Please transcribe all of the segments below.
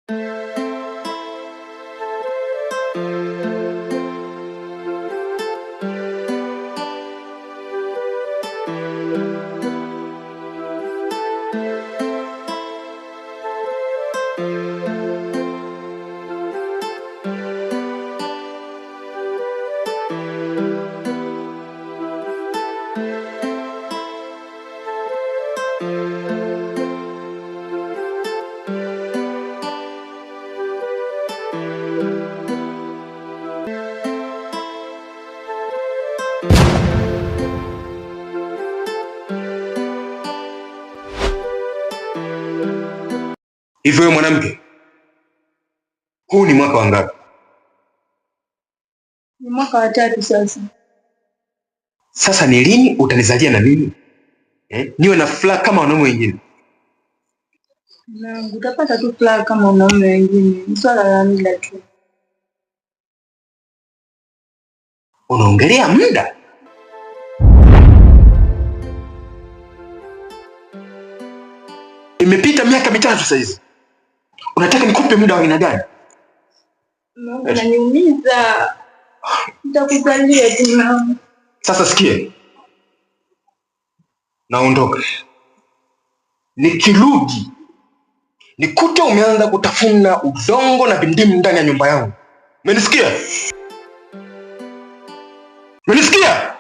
Hivyo wewe mwanamke, huu ni mwaka wa ngapi? Ni mwaka wa 3 sasa. Sasa ni lini utanizalia na mimi? Niwe na furaha kama wanaume wengine. Mwanangu, utapata tu furaha kama wanaume wengine. Ni swala la muda tu. Unaongelea muda? Imepita miaka 3 sasa hizi. Unataka nikupe muda wa aina gani? Mungu ananiumiza. Nitakuzalia tu mwanangu. Sasa sikie. Naondoka. Nikirudi nikute umeanza kutafuna udongo na vindimu ndani ya nyumba yangu. Umenisikia? Umenisikia?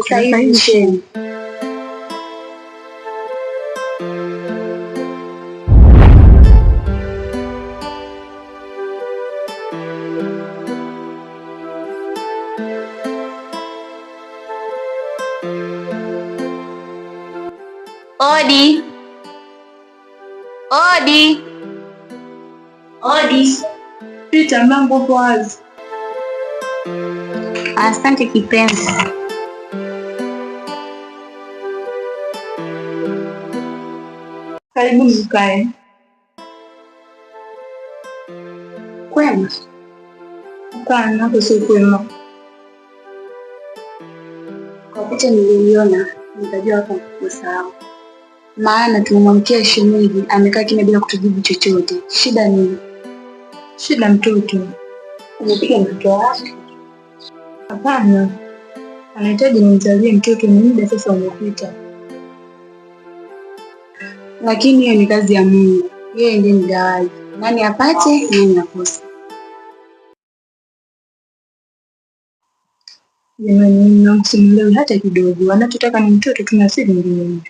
Sasa. Odi. Odi. Odi. Pita, mlango upo wazi. Asante kipenzi. Karibu mkae. Kwema? Hapana, hapo sio kwema. Kwa picha niliyoiona nikajua hapo kusahau. Maana tumemwamkia shemeji amekaa kimya bila kutujibu chochote. Shida nini? Shida mtoto. Umepiga mtoto wake? Hapana. Anahitaji nimzalie mtoto, ni muda sasa umepita. Lakini hiyo ni kazi ya Mungu. Yeye ndiye mgawaji. Nani apate, nani akose. Jamani, namsimuelewi hata kidogo. Anachotaka ni mtoto tu na si vingine.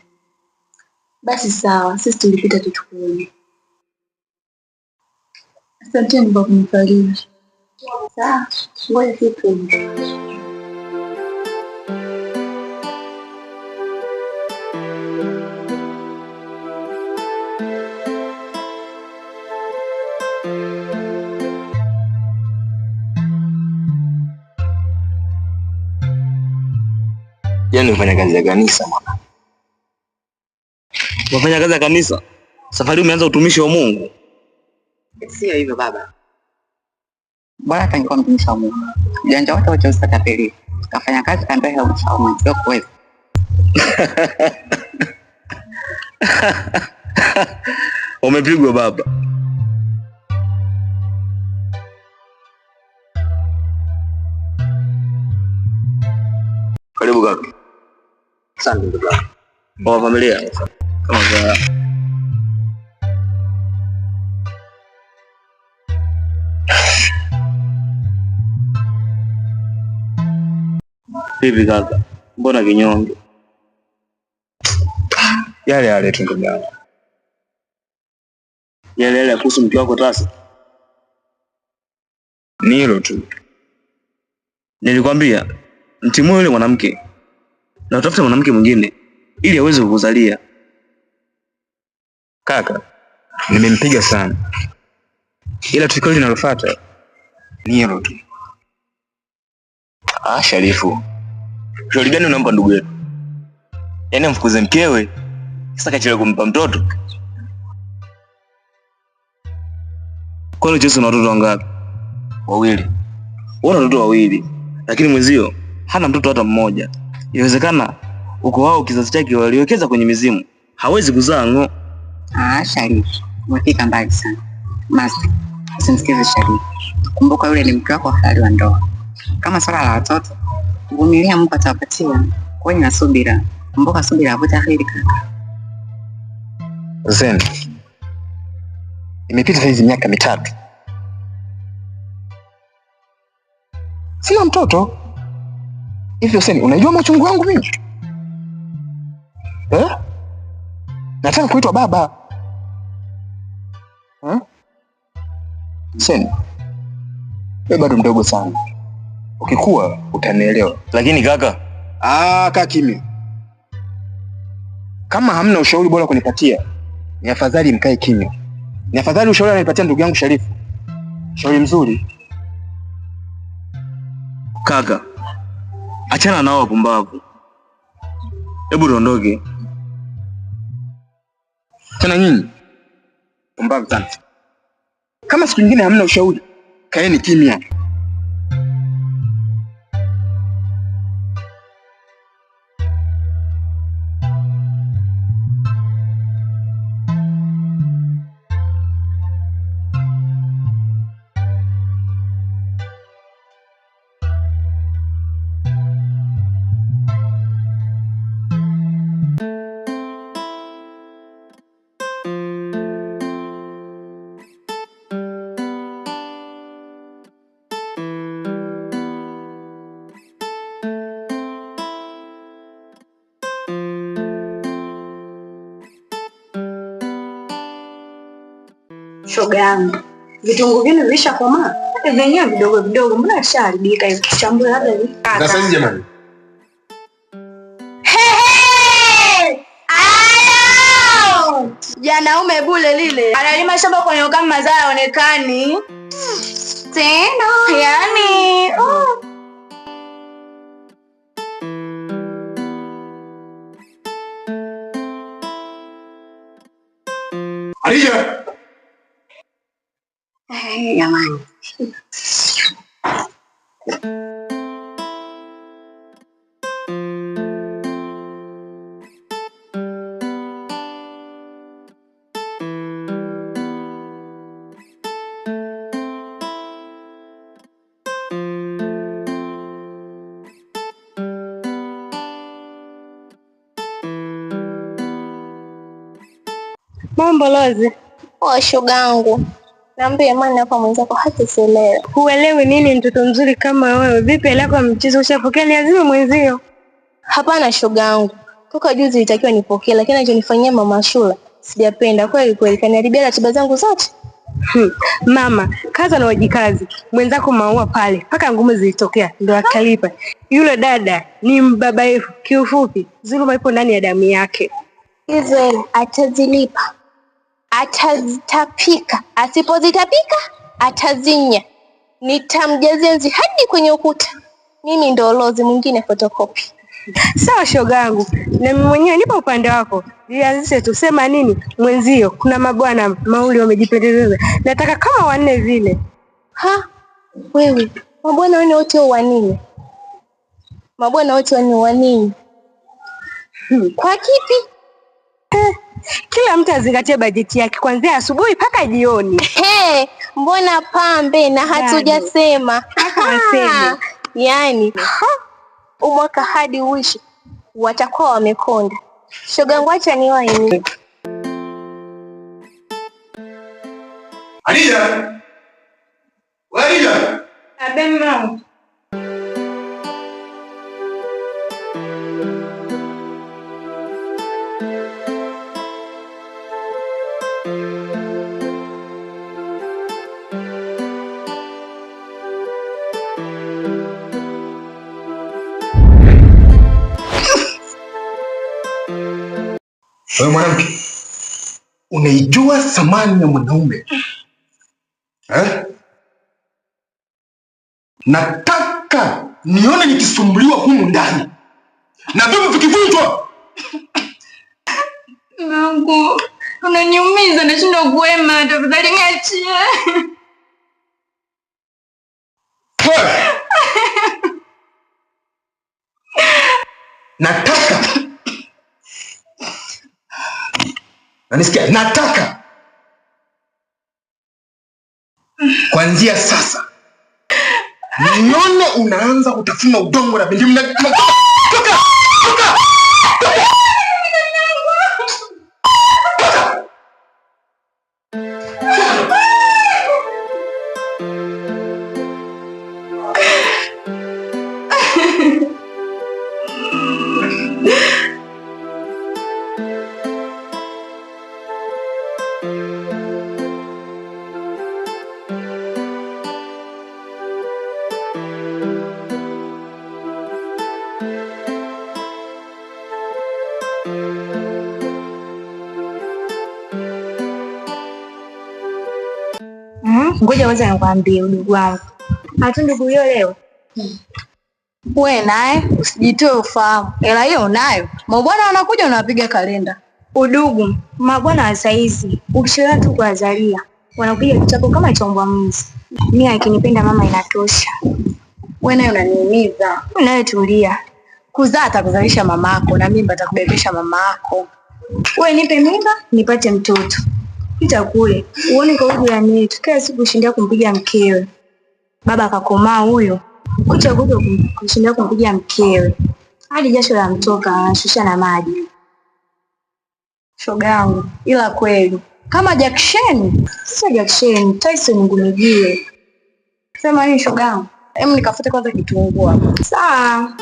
Basi sawa, sisi tulipita tuchukuone. Asanteni kwa kunifariji. Sawa, ngoja sisi tuende. Yaani mfanya kazi ya kanisa mwana. Unafanya kazi ya kanisa? Safari umeanza utumishi wa Mungu. Sio hivyo baba. Bora hata ningekuwa mtumishi wa Mungu. Ujanja wote wote usitapeliwa. Kafanya kazi kaambiwa hela mshauri sio kuweza. Umepigwa baba. kaka. Asante ndugu yangu. Kwa familia kama za Vipi kaka? Mbona kinyonge? Yale yale tu ndugu yangu. Yale yale kuhusu mke wako Tasa. Ni hilo tu. Nilikwambia mtimue yule mwanamke na utafute mwanamke mwingine ili aweze kukuzalia. Kaka, nimempiga sana, ila tukio linalofuata ni hilo tu. Ah, Sharifu, shauri gani unampa ndugu yetu? Yaani amfukuze mkewe sasa kachelewa kumpa mtoto? Kwani Jesu una watoto wangapi? Wawili. Wewe una watoto wawili, lakini mwenzio hana mtoto hata mmoja. Inawezekana ukoo wao kizazi chake waliwekeza kwenye mizimu, hawezi kuzaa ng'o. Ah, Sharifu, umefika mbali sana. Masi, usimsikize Sharifu. Kumbuka yule ni mke wako halali wa ndoa. Kama swala la watoto, vumilia, Mungu atawapatia. Kuweni na subira. Kumbuka subira havuta heri kaka. Zen, imepita saizi miaka 3 sina mtoto. Hivyo Zen, unajua machungu yangu mimi eh? Nataka kuitwa baba Zen, wewe bado mdogo sana, ukikua utanielewa. Lakini kaka, kaa kimya. Kama hamna ushauri bora kunipatia, ni afadhali mkae kimya. Ni afadhali ushauri ananipatia ndugu yangu Sharifu, shauri mzuri. Kaka, achana nao wapumbavu, hebu tuondoke. Tena nyinyi pumbavu sana. Kama siku nyingine hamna ushauri, kaeni kimya. Shoga yangu, vitunguu vyenu vilishakomaa? Vyenyewe vidogo vidogo, mbona vishaharibika hivi? Tuchambue labda hivi. Sasa hizi jamani. Alo! Janaume bule lile. Analima shamba kwenye ukame, mazao hayaonekani. Tena, yaani, oh. Alija. Jamani. Mambo Lozi. Poa shogangu. Naambia imani hapa mwenzako hata sielewi. Huelewi nini mtoto mzuri kama wewe? Vipi hela yako ya mchezo ushapokea? Ni azime mwenzio. Hapana shogangu. Toka juzi ilitakiwa nipokee, lakini alichonifanyia mama Shula sijapenda kweli kweli, kaniharibia ratiba zangu zote. Mama, kaza na wajikazi. Mwenzako maua pale mpaka ngumu zilitokea ndo akalipa. Yule dada ni mbabaifu. Kiufupi, dhuluma ipo ndani ya damu yake. Hizo hela atazilipa, atazitapika, asipozitapika atazinya. Nitamjazia nzi hadi kwenye ukuta. Mimi ndo Lozi, mwingine photocopy. Sawa shogangu, na mimi mwenyewe nipo upande wako. Lianzishe tu, sema nini mwenzio, kuna mabwana mauli wamejipendekeza, nataka kama 4 vile. Ha, wewe mabwana wanne wote wa nini? Mabwana wote wanne wa nini? Kwa kipi? Kila mtu azingatie bajeti yake kuanzia asubuhi mpaka jioni. Hey, mbona pambe na hatujasema. Mpaka waseme. Yaani, Ha? Umwaka hadi uishi watakuwa wamekonda. Shogangu, acha niwahi. Hadija! Wewe Hadija! Abe mama. Wewe mwanamke, unaijua thamani ya mwanaume eh? Nataka nione nikisumbuliwa humu ndani na vyombo vikivunjwa. Mungu, unaniumiza, nashindwa kuema, tafadhali niachie. Wewe! Nataka nanisikia, nataka kuanzia sasa nione unaanza kutafuna udongo na bindi. Toka! Toka! Toka! Toka! Ngoja kwanza nikwambie udugu wangu. Hatundi huyo leo. We naye usijitoe ufahamu, hela hiyo unayo. Mabwana wanakuja unawapiga kalenda. Udugu, mabwana wa saizi ukichelewa tu kuwazalia wanakupiga kichapo kama cha mbwa mwizi. Mimi akinipenda mama inatosha. We naye unaniumiza. Unaye tulia. Kuzaa atakuzalisha mamako na mimba atakubebesha mamako. We nipe mimba nipate mtoto. Pita kule uone kwa huyu jirani yetu kila siku kushindia kumpiga mkewe. Baba akakomaa huyo kucha kucha kushindia kumpiga mkewe hadi jasho la mtoka anashusha na maji. Shoga yangu, ila kweli kama Jackson. Sio Jackson, Tyson ngumijie. Sema nini shoga yangu? Hem, nikafute kwanza kitunguu hapa. Sawa.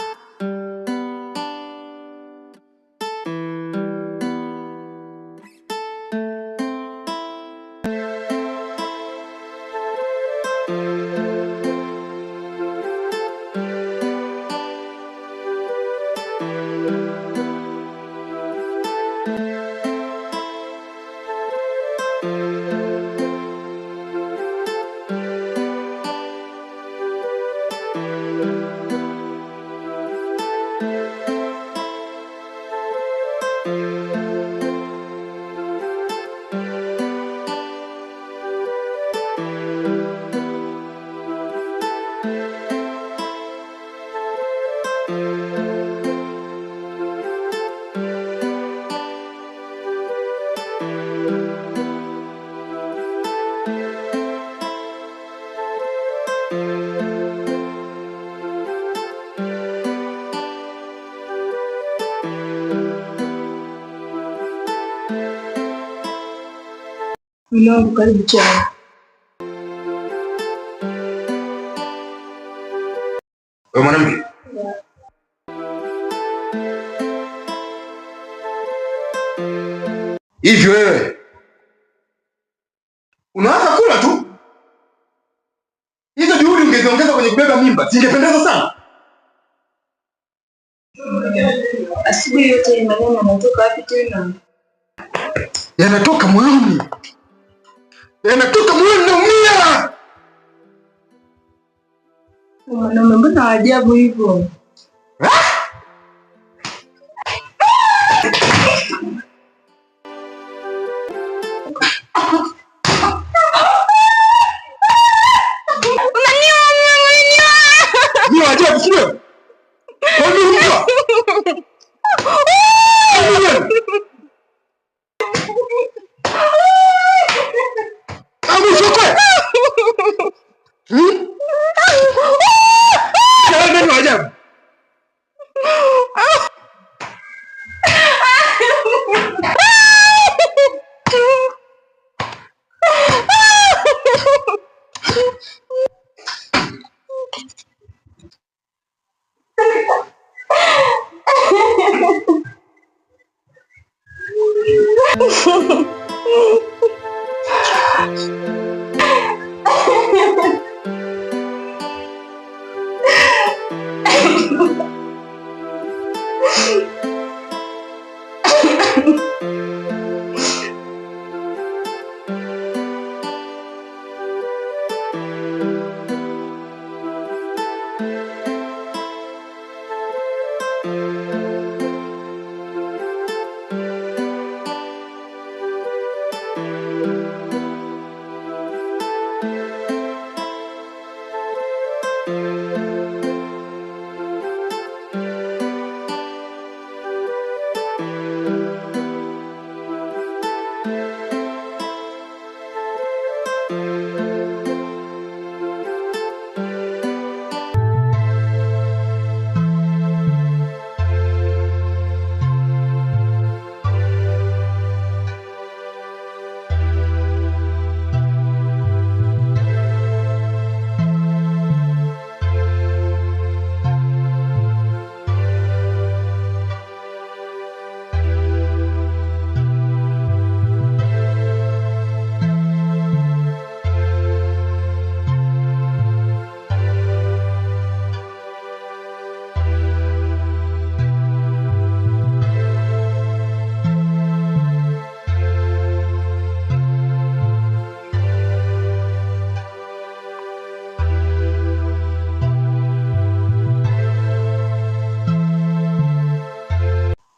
Mwanangu, karibu chai. Wewe mwanamke, hivi wewe unaanza kula tu? Hizo juhudi ungeziongeza kwenye kubeba mimba, zingependeza sana. Asubuhi yote maneno yanatoka wapi tena? Yanatoka moyoni, yanatoka moyoni, naumia. Mwanaume mbona ajabu hivyo? Ni ajabu, sio? Kwa nini unajua? Abu chokwe. Hmm? Wewe ni ajabu.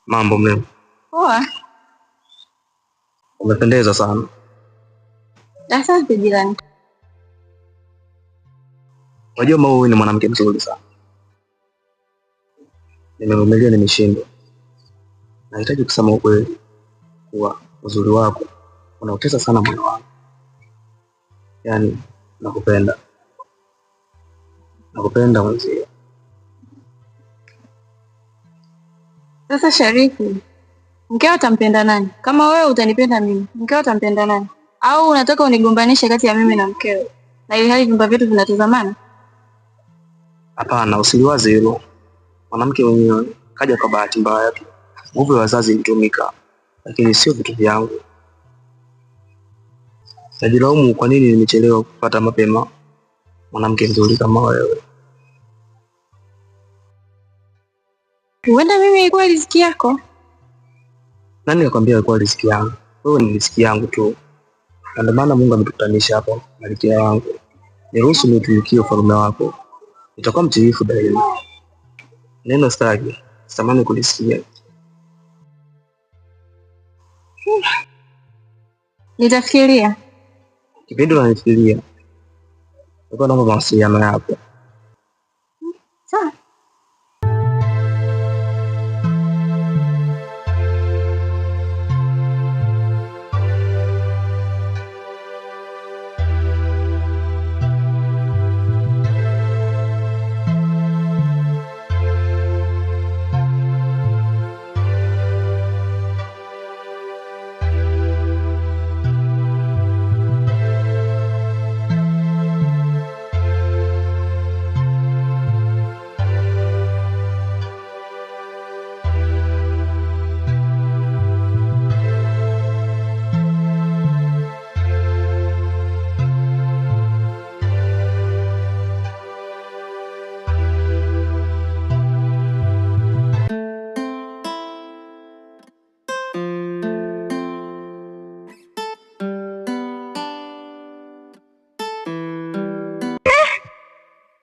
Mambo mrembo. Poa. Umependeza sana. Asante jirani. Unajua Mau, wewe ni mwanamke mzuri sana. Nimevumilia, nimeshindwa. Nahitaji kusema ukweli kuwa uzuri wako unautesa sana moyo wangu. Yaani nakupenda. Nakupenda mzee. Sasa Sharifu, mkeo atampenda nani? Kama wewe utanipenda mimi, mkeo atampenda nani? Au unataka unigombanishe kati ya mimi na mkeo, na ili hali vyumba vyetu vinatazamana? Hapana, usiliwaze hilo. Mwanamke mwenyewe kaja kwa bahati mbaya tu. Nguvu ya wazazi ilitumika, lakini sio vitu vyangu. Najilaumu kwa nini nimechelewa kupata mapema mwanamke mzuri kama wewe. Huenda mimi ilikuwa riziki yako. Nani kakwambia ilikuwa riziki yangu? Wewe ni riziki yangu tu. Na ndio maana Mungu ametukutanisha hapa, malkia wangu. Niruhusu niutumikie ufalme wako. Nitakuwa mtiifu daima. Neno sitaki, sitamani kulisikia. Nitafikiria. Kipindi unanifikiria, nilikuwa naomba mawasiliano yako. Sawa.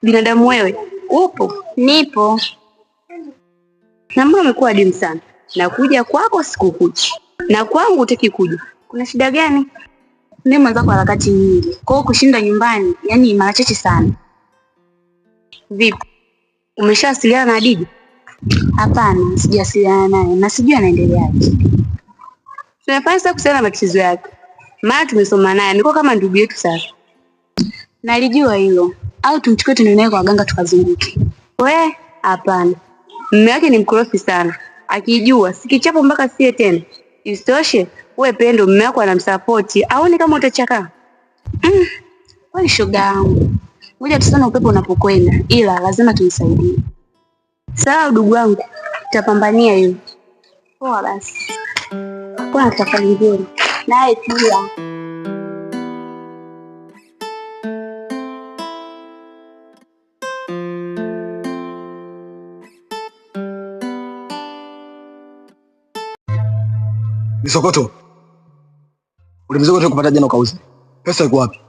Binadamu wewe, upo? Nipo. Na mbona umekuwa adimu sana? Nakuja kwako sikukuchi, na kwangu hutaki kuja. Kuna shida gani? Mimi mwenzako harakati nyingi, kwa hiyo kushinda nyumbani yani mara chache sana. Vipi, umeshawasiliana na Adija? Hapana, sijawasiliana naye na sijui anaendeleaje. Tunafanya sasa kuhusiana na matatizo yake, maana tumesoma naye, amekuwa kama ndugu yetu sasa. Nalijua hilo, au tumchukue tuende naye kwa waganga tukazunguke? We, hapana, mume wake ni mkorofi sana, akijua sikichapo mpaka sie tena. Isitoshe we Pendo, mume wako anamsapoti, aone kama utachakaa. Wewe shoga yangu, ngoja tusione upepo unapokwenda, ila lazima tumsaidie. Sawa ndugu wangu, tutapambania hiyo. Poa basi, Kuwa na safari nzuri. naye pia. Misokoto. Ule mzigo kupata jana ukauza. Pesa iko wapi?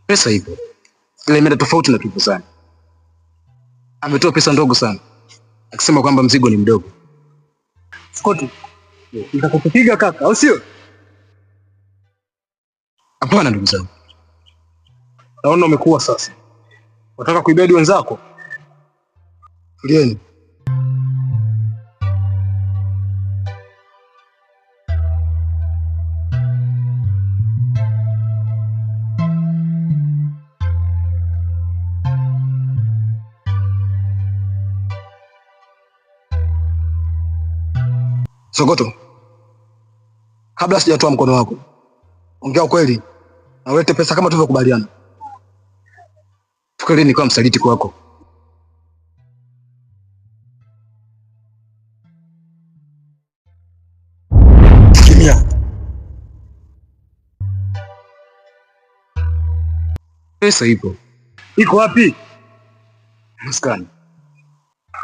Pesa ipo. Ila imeenda tofauti na tulivyozani. Ametoa pesa ndogo sana, akisema kwamba mzigo ni mdogo. Sokoto. Nitakupiga kaka, au sio? Hapana ndugu zangu, Naona umekuwa sasa. Unataka kuibedi wenzako? Tulieni. Sokoto, kabla sijatoa mkono wako, ongea ukweli na ulete pesa kama tulivyokubaliana. Fikiri nilikuwa msaliti kwako. Kimya. Pesa ipo. Iko wapi? Maskani.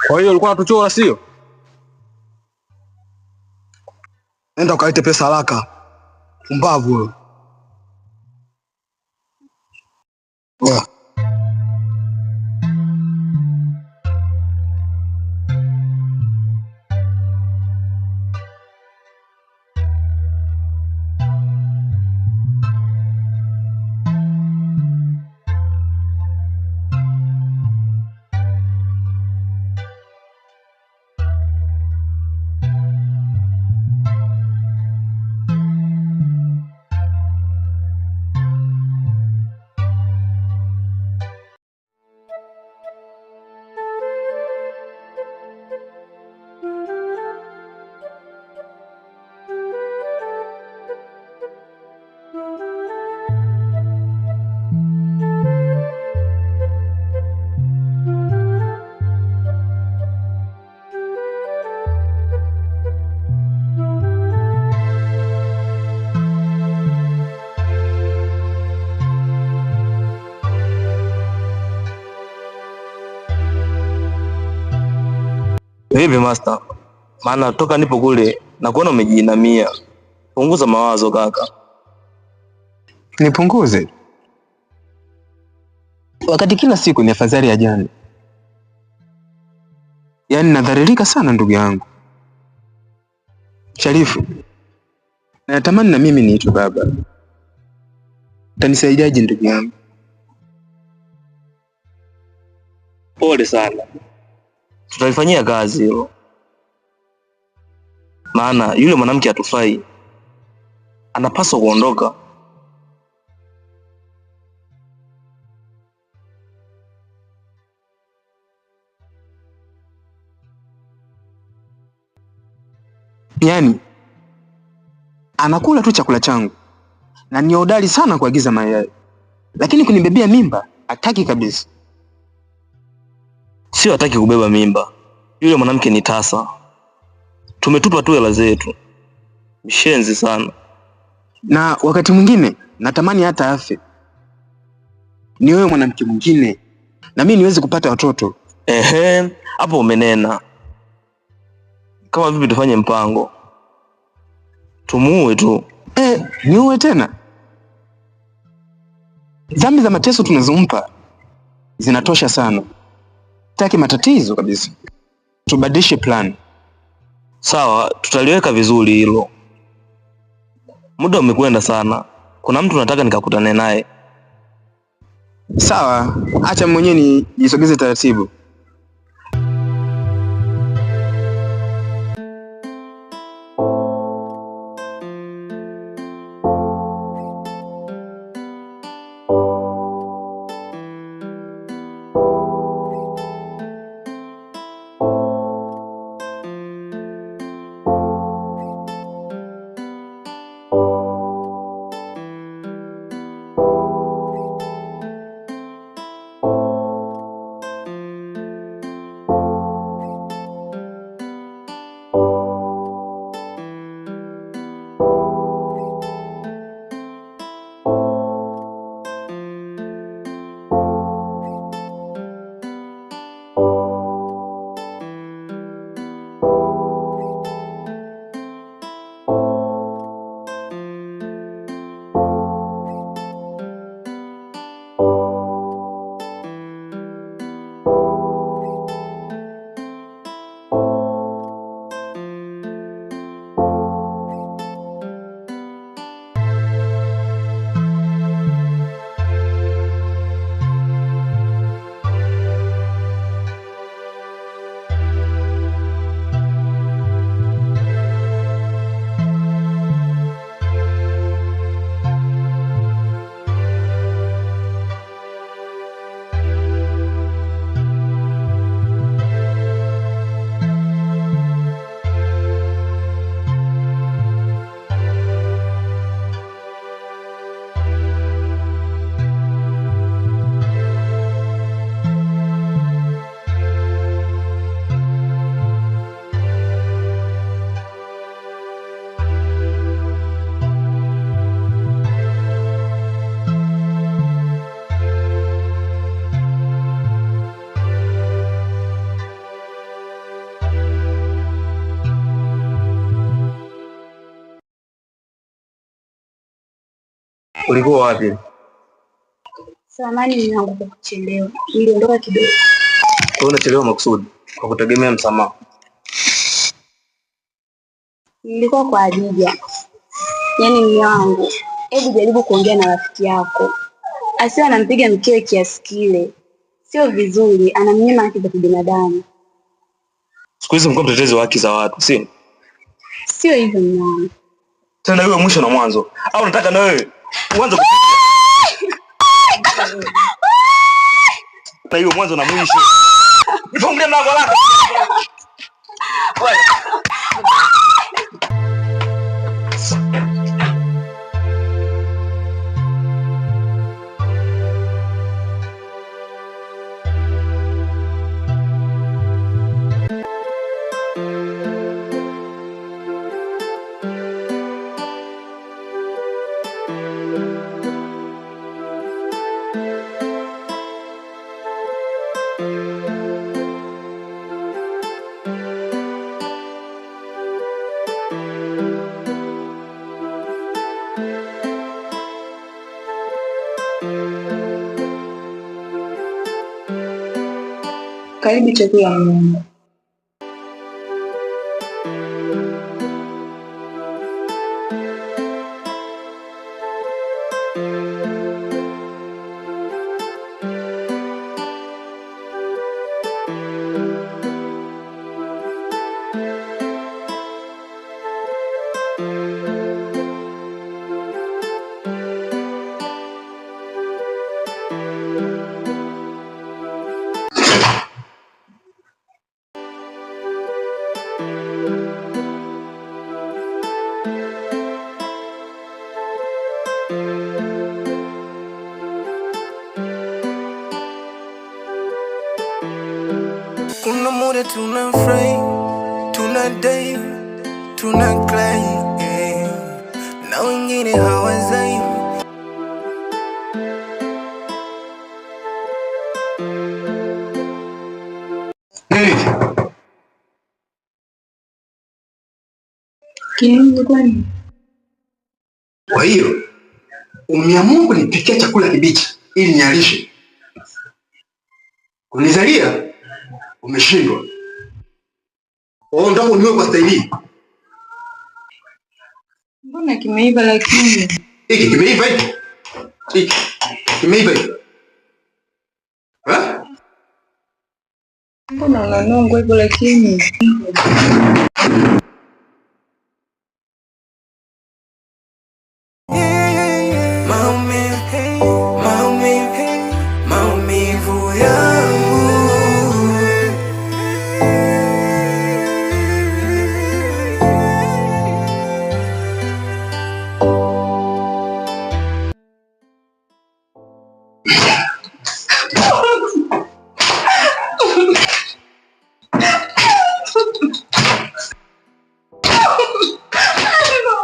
Kwa hiyo ulikuwa unatuchora sio? Nenda ukalete pesa haraka. Pumbavu wewe. Yeah. Vipi master? Maana toka nipo kule na kuona umejiinamia. Punguza mawazo kaka. Nipunguze? Wakati kila siku ni afadhali ya jana. Yaani nadhalilika sana ndugu yangu. Sharifu, natamani na mimi niitwe baba. Utanisaidiaje ndugu yangu? Pole sana. Tutalifanyia kazi hilo. Maana yule mwanamke hatufai. Anapaswa kuondoka. Yaani anakula tu chakula changu na ni hodari sana kuagiza mayai, lakini kunibebea mimba hataki kabisa. Sio hataki kubeba mimba. Yule mwanamke ni tasa. Tumetupa tu hela zetu. Mshenzi sana. Na wakati mwingine natamani hata afe, ni wewe mwanamke mwingine na mimi niweze kupata watoto. Ehe, hapo umenena. Kama vipi tufanye mpango? Tumuue tu. Niue tena? Dhambi za mateso tunazompa zinatosha sana. Sitaki matatizo kabisa. Tubadilishe plan. Sawa, tutaliweka vizuri hilo. Muda umekwenda sana. Kuna mtu nataka nikakutane naye. Sawa, acha mwenyewe nijisogeze taratibu. Ulikuwa wapi? Samahani mume wangu kwa kuchelewa. Niliondoka kidogo. Kwa unachelewa makusudi kwa kutegemea msamaha. Nilikuwa kwa Adija. Yaani mume wangu, hebu jaribu kuongea na rafiki yako. Asiwe anampiga mkewe kiasi kile. Sio vizuri, anamnyima haki za kibinadamu. Siku hizi mko mtetezi wa haki za watu, sio? Sio hivyo mume wangu. Tena iwe mwisho na mwanzo. Au unataka na wewe uanze na iwe mwanzo na mwisho. Nifungulie mlango haraka. Karibu chakula mume wangu. Kuna muda tunafurahi, tuna dai, tuna cry, na wengine hawazai. Kinini kwani? Kwa hiyo umeamua kunipikia chakula kibichi ili nialishe. Kunizalia umeshindwa. Wewe unataka uniwe kwa staili hii? Mbona kimeiva lakini? Hiki kimeiva hiki. Hiki kimeiva hiki. Eh? Mbona unanongwa hivyo lakini? Maumivu yangu.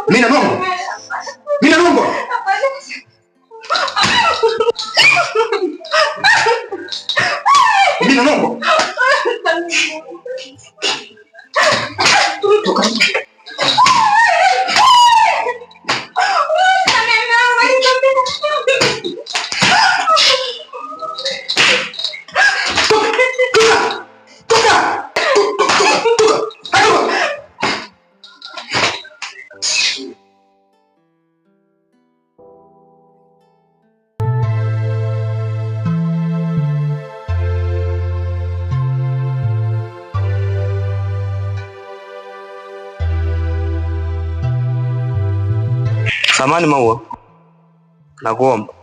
Mimi nanongwa. Mimi nanongwa. Mimi nanongwa. Toka. Toka. Toka. Toka. Toka. Samani Maua, nakuomba.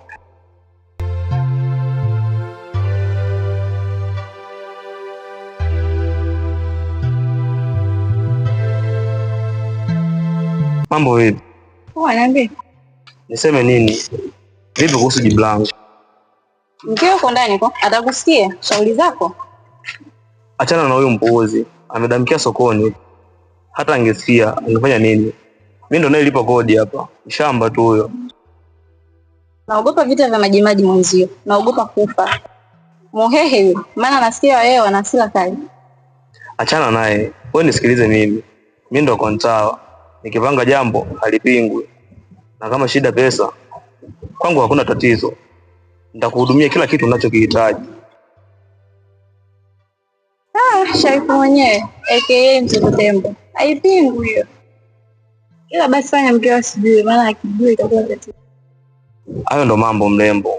Mambo vipi? Poa, niambie. Niseme nini? Vipi kuhusu jibu langu? Mkeo uko ndani kwa? Atakusikia shauri zako. Achana na huyo mpuuzi, amedamkia sokoni. Hata angesikia angefanya nini? Mimi ndo nayelipa kodi hapa, shamba tu huyo. Naogopa vita vya majimaji mwenzio. Naogopa kufa. Muhehe yule, maana nasikia wewe wana hasira kali. Achana naye, wewe nisikilize mimi. Mimi ndo kontawa, nikipanga jambo halipingwi, na kama shida pesa, Kwangu hakuna tatizo, nitakuhudumia kila kitu unachokihitaji. Ah, Sharifu mwenyewe aka mtoto tembo, haipingwi hiyo. Ila basi fanya mkeo asijue, maana akijua itakuwa tatizo. Hayo ndo mambo mrembo.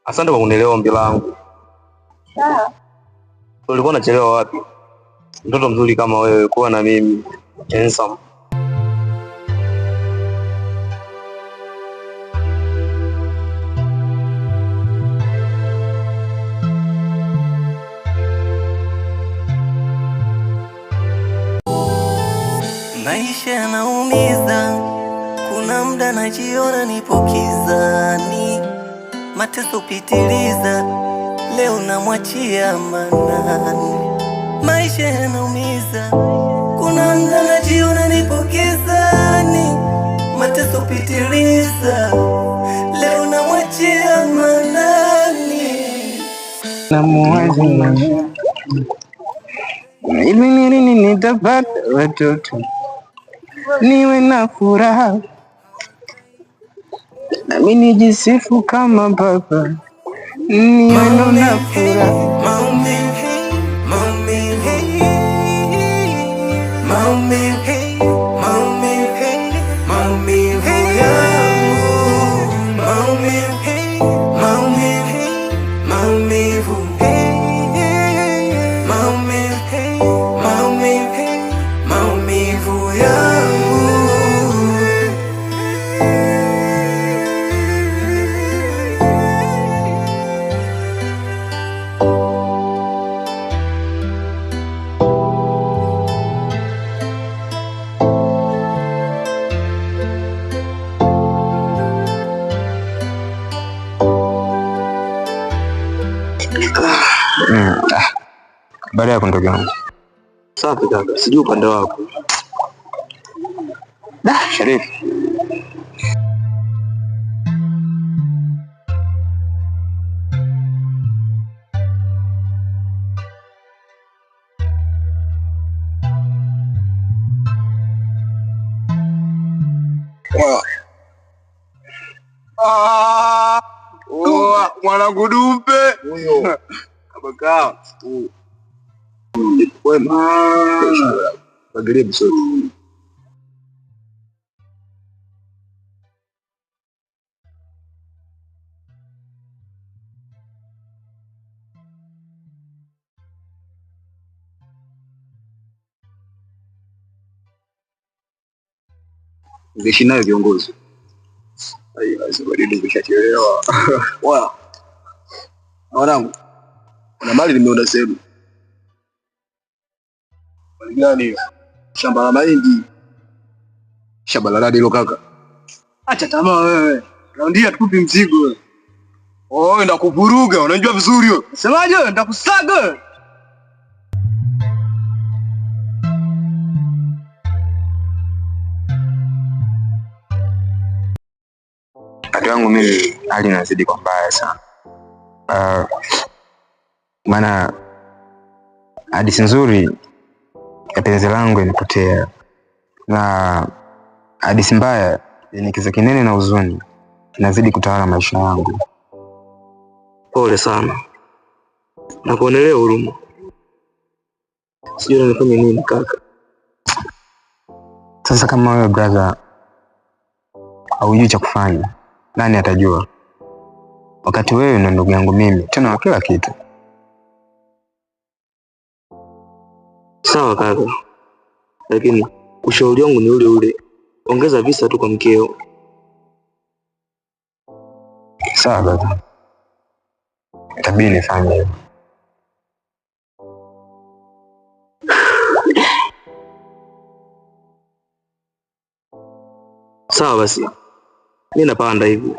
Asante kwa kunielewa ombi langu. Sawa. Ulikuwa unachelewa wapi? Mtoto mzuri kama wewe kuwa na mimi handsome. Maisha yanaumiza, kuna muda najiona nipo kizani, mateso pitiliza, leo namwachia Manani. Maisha yanaumiza, kuna muda najiona nipo kizani, mateso pitiliza, leo namwachia Manani. Namuwaza hivi ni lini nitapata watoto niwe na furaha nami nijisifu kama baba niwe na furaha. Maumivu, maumivu, maumivu, maumivu, maumivu yangu. Maumivu, maumivu, maumivu, maumivu, maumivu, maumivu yangu. Baada yako ndugu yangu. Safi kaka, sijui upande wako. Da, Sharifu. Mwanangu Dumpe Huyo kama wema. Fagilia vizuri. Ungeishi nayo viongozi. Oya, mwanangu, kuna mali nimeona sehemu. Mali gani hiyo? Shamba la mahindi. Shamba la radi hilo kaka. Acha tamaa wewe. Raundi hatukupi mzigo wewe. Oh, ndakuvuruga, unajua vizuri wewe. Semaje wewe? Ndakusaga wewe. Kaka yangu mimi hali inazidi kwa mbaya sana. Maana hadithi nzuri ya penzi langu imepotea na hadithi mbaya yenye kiza kinene na huzuni inazidi kutawala maisha yangu. Pole sana, nakuonelea huruma. Sijui nifanye nini kaka. Sasa kama wewe brother haujui cha kufanya, nani atajua? Wakati wewe na ndugu yangu mimi, tena wa kila kitu. Sawa kaka, lakini ushauri wangu ni ule ule, ongeza visa tu kwa mkeo. Sawa brother, itabidi nifanye hivyo. Sawa basi, mi napanda hivi,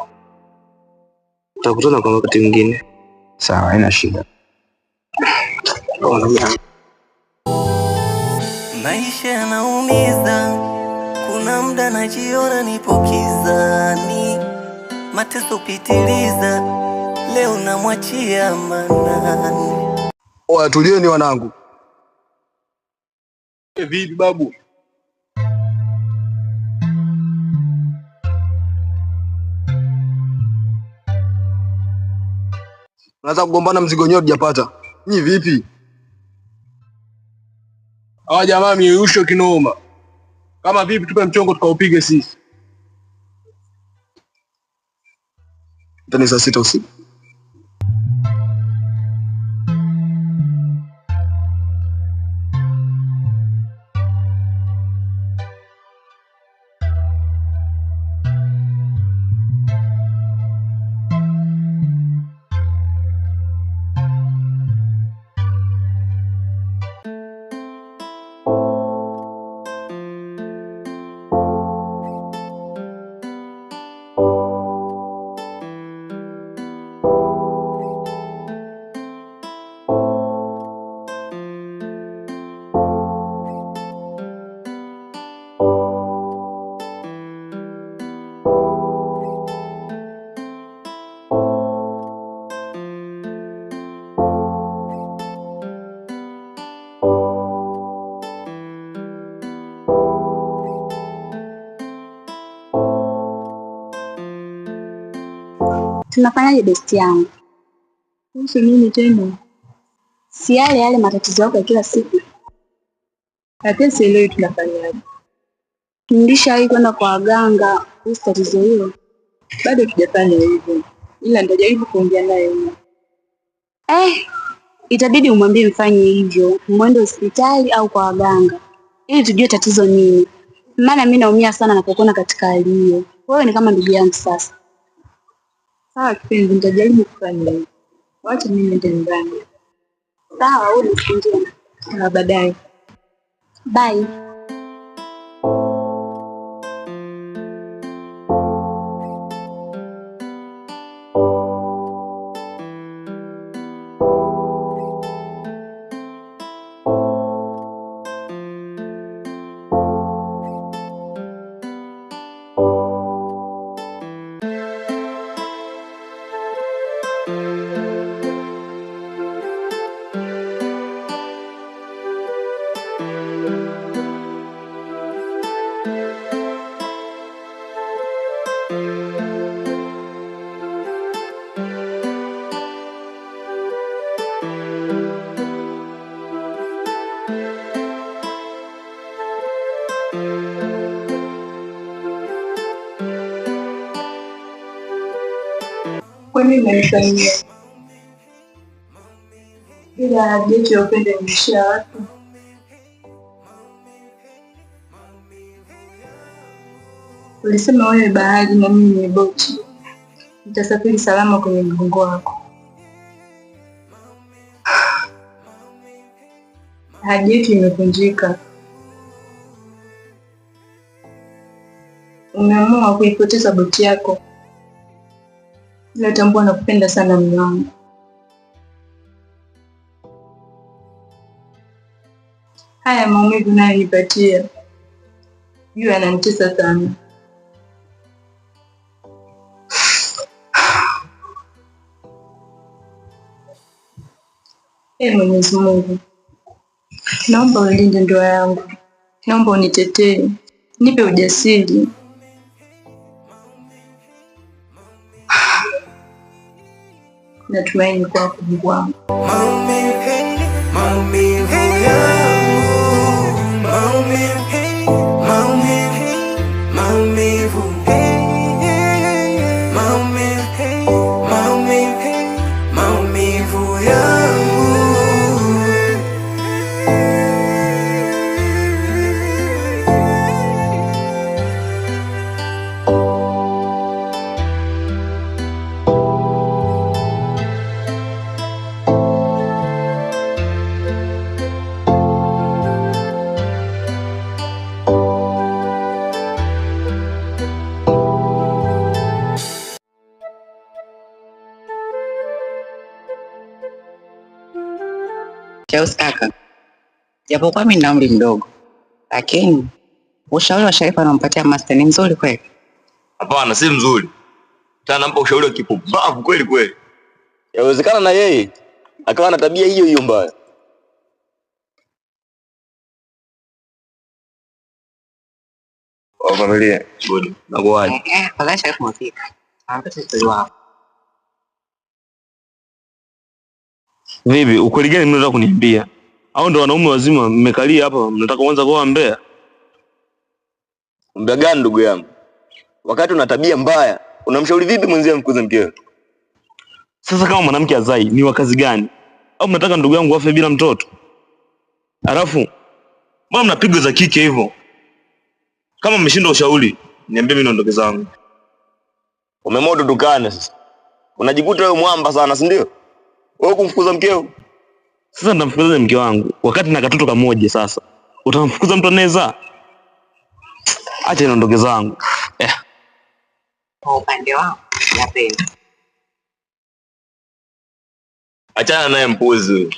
tutakutana kwa wakati mwingine. Sawa, haina shida. Maisha yanaumiza, kuna muda najiona nipo kizani, mateso pitiliza, leo namwachia Manani. Oya, tulieni wanangu. Vipi babu? Unaanza kugombana mzigo wenyewe hujapata. Nyi vipi? Hawa jamaa miusho kinoma. Kama vipi tupe mchongo tukaupige sisi. Tani saa 6 usiku. Tunafanyaje besti yangu? Kuhusu nini tena? Si yale yale matatizo yako ya kila siku. Hata sielewi tunafanyaje. Nilishawahi kwenda kwa waganga kuhusu tatizo hilo. Bado tujafanya hivyo, ila nitajaribu kuongea naye huyo. Itabidi umwambie mfanye hivyo, mwende hospitali au kwa waganga ili tujue tatizo nini. Maana mimi naumia sana napokuona katika hali hiyo. Wewe ni kama ndugu yangu sasa. Sawa kipenzi, nitajaribu kufanya hivyo. Wacha mimi niende nyumbani. Sawa, wewe ni siku njema. Sawa, baadaye. Bye. Kwa nini unanifanyia? Bila ahadi yetu ya upendo imeishia wapi? Ulisema wewe bahari na mimi ni boti. Nitasafiri salama kwenye mgongo wako. Ahadi yetu imevunjika. Umeamua kuipoteza boti yako. Ila tambua nakupenda sana mume wangu. Haya maumivu unayonipatia juu yananitesa sana. Ee Mwenyezi Mungu, naomba ulinde ndoa yangu, naomba unitetee, nipe ujasiri. Natumaini kwako Mungu wangu. Maumivu yangu, maumivu, maumivu, maumivu, maumivu, maumivu, maumivu yangu. Cheus kaka, japokuwa mimi nina umri mdogo, lakini ushauri wa Sharifa anampatia Master ni mzuri kweli. Hapana, si mzuri. Tena nampa ushauri wa kipumbavu kweli kweli. Yawezekana na yeye akawa na tabia hiyo hiyo mbaya. Kwa familia, good. Nakuaje? Afadhali Sharifa umefika. Anapata ushauri wako. Vipi, ukweli gani mnataka kuniambia? Au ndo wanaume wazima mmekalia hapa mnataka kuanza kuwa mbea? Mbea gani ndugu yangu? Wakati una tabia mbaya, unamshauri vipi mwenzio amfukuze mkewe? Sasa kama mwanamke azai ni wakazi gani? Au mnataka ndugu yangu afe bila mtoto? Alafu mbona mna za kike hivyo? Kama mmeshindwa ushauri, niambie mimi niondoke zangu. Umemoto dukani sasa. Unajikuta wewe mwamba sana, si ndio? Wewe kumfukuza mkeo. Sasa nitamfukuzaje mke wangu wakati na katoto kamoja? Sasa utamfukuza mtu anayezaa? Acha niondoke zangu. Kwa upande wao napenda. Achana naye mpuzi huyu.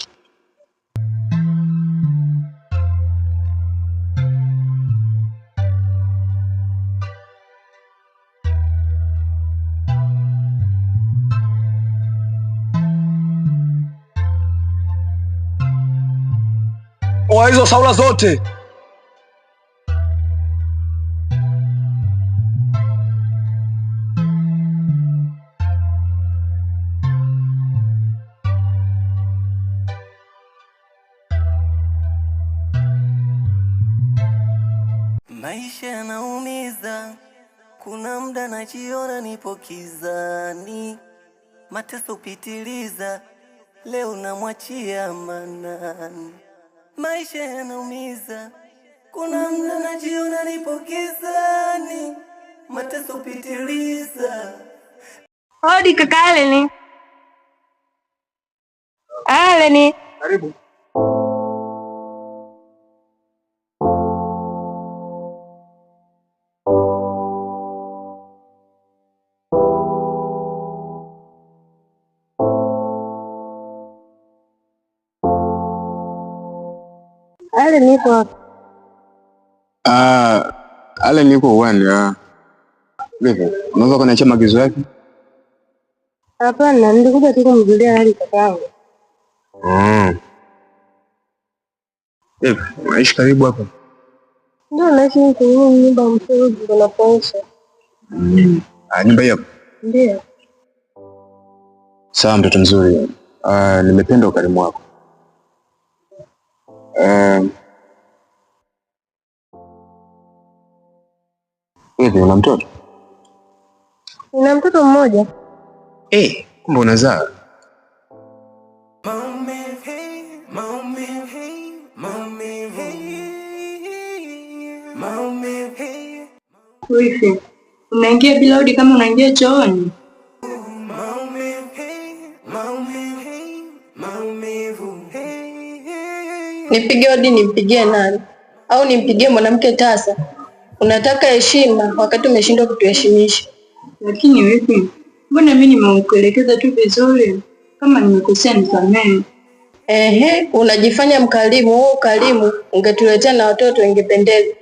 Oa hizo saula zote. Maisha yanaumiza, kuna muda najiona nipo kizani, mateso pitiliza, leo namwachia Manani. Maisha yanaumiza, kuna muda najiona nipo kizani, mateso pitiliza. Hodi kaka Aleni. Aleni. Karibu. Aleni yuko wapi? Allen yuko uwani. Vipi? Unaweza kuniachia maagizo yake? Hapana, nilikuja tu kumjulia hali kakaangu. Vipi? Unaishi karibu hapa? Ndio naishi huku nyumba ya mferuji unapoisha. Nyumba hiyo? Ndio. Sawa mtoto mzuri. Nimependa ukarimu wako. Vipi, una mtoto? Nina mtoto mmoja. Kumbe unazaa. Wifi, unaingia bila hodi kama unaingia chooni? Nipige hodi nimpigie nani? Au nimpigie mwanamke tasa? Unataka heshima wakati umeshindwa kutuheshimisha. Lakini wifi, mbona mimi nimekuelekeza tu vizuri? Kama nimekosea nisamehe. Ehe, unajifanya mkarimu. Huo ukarimu ungetuletea na watoto ingependeza,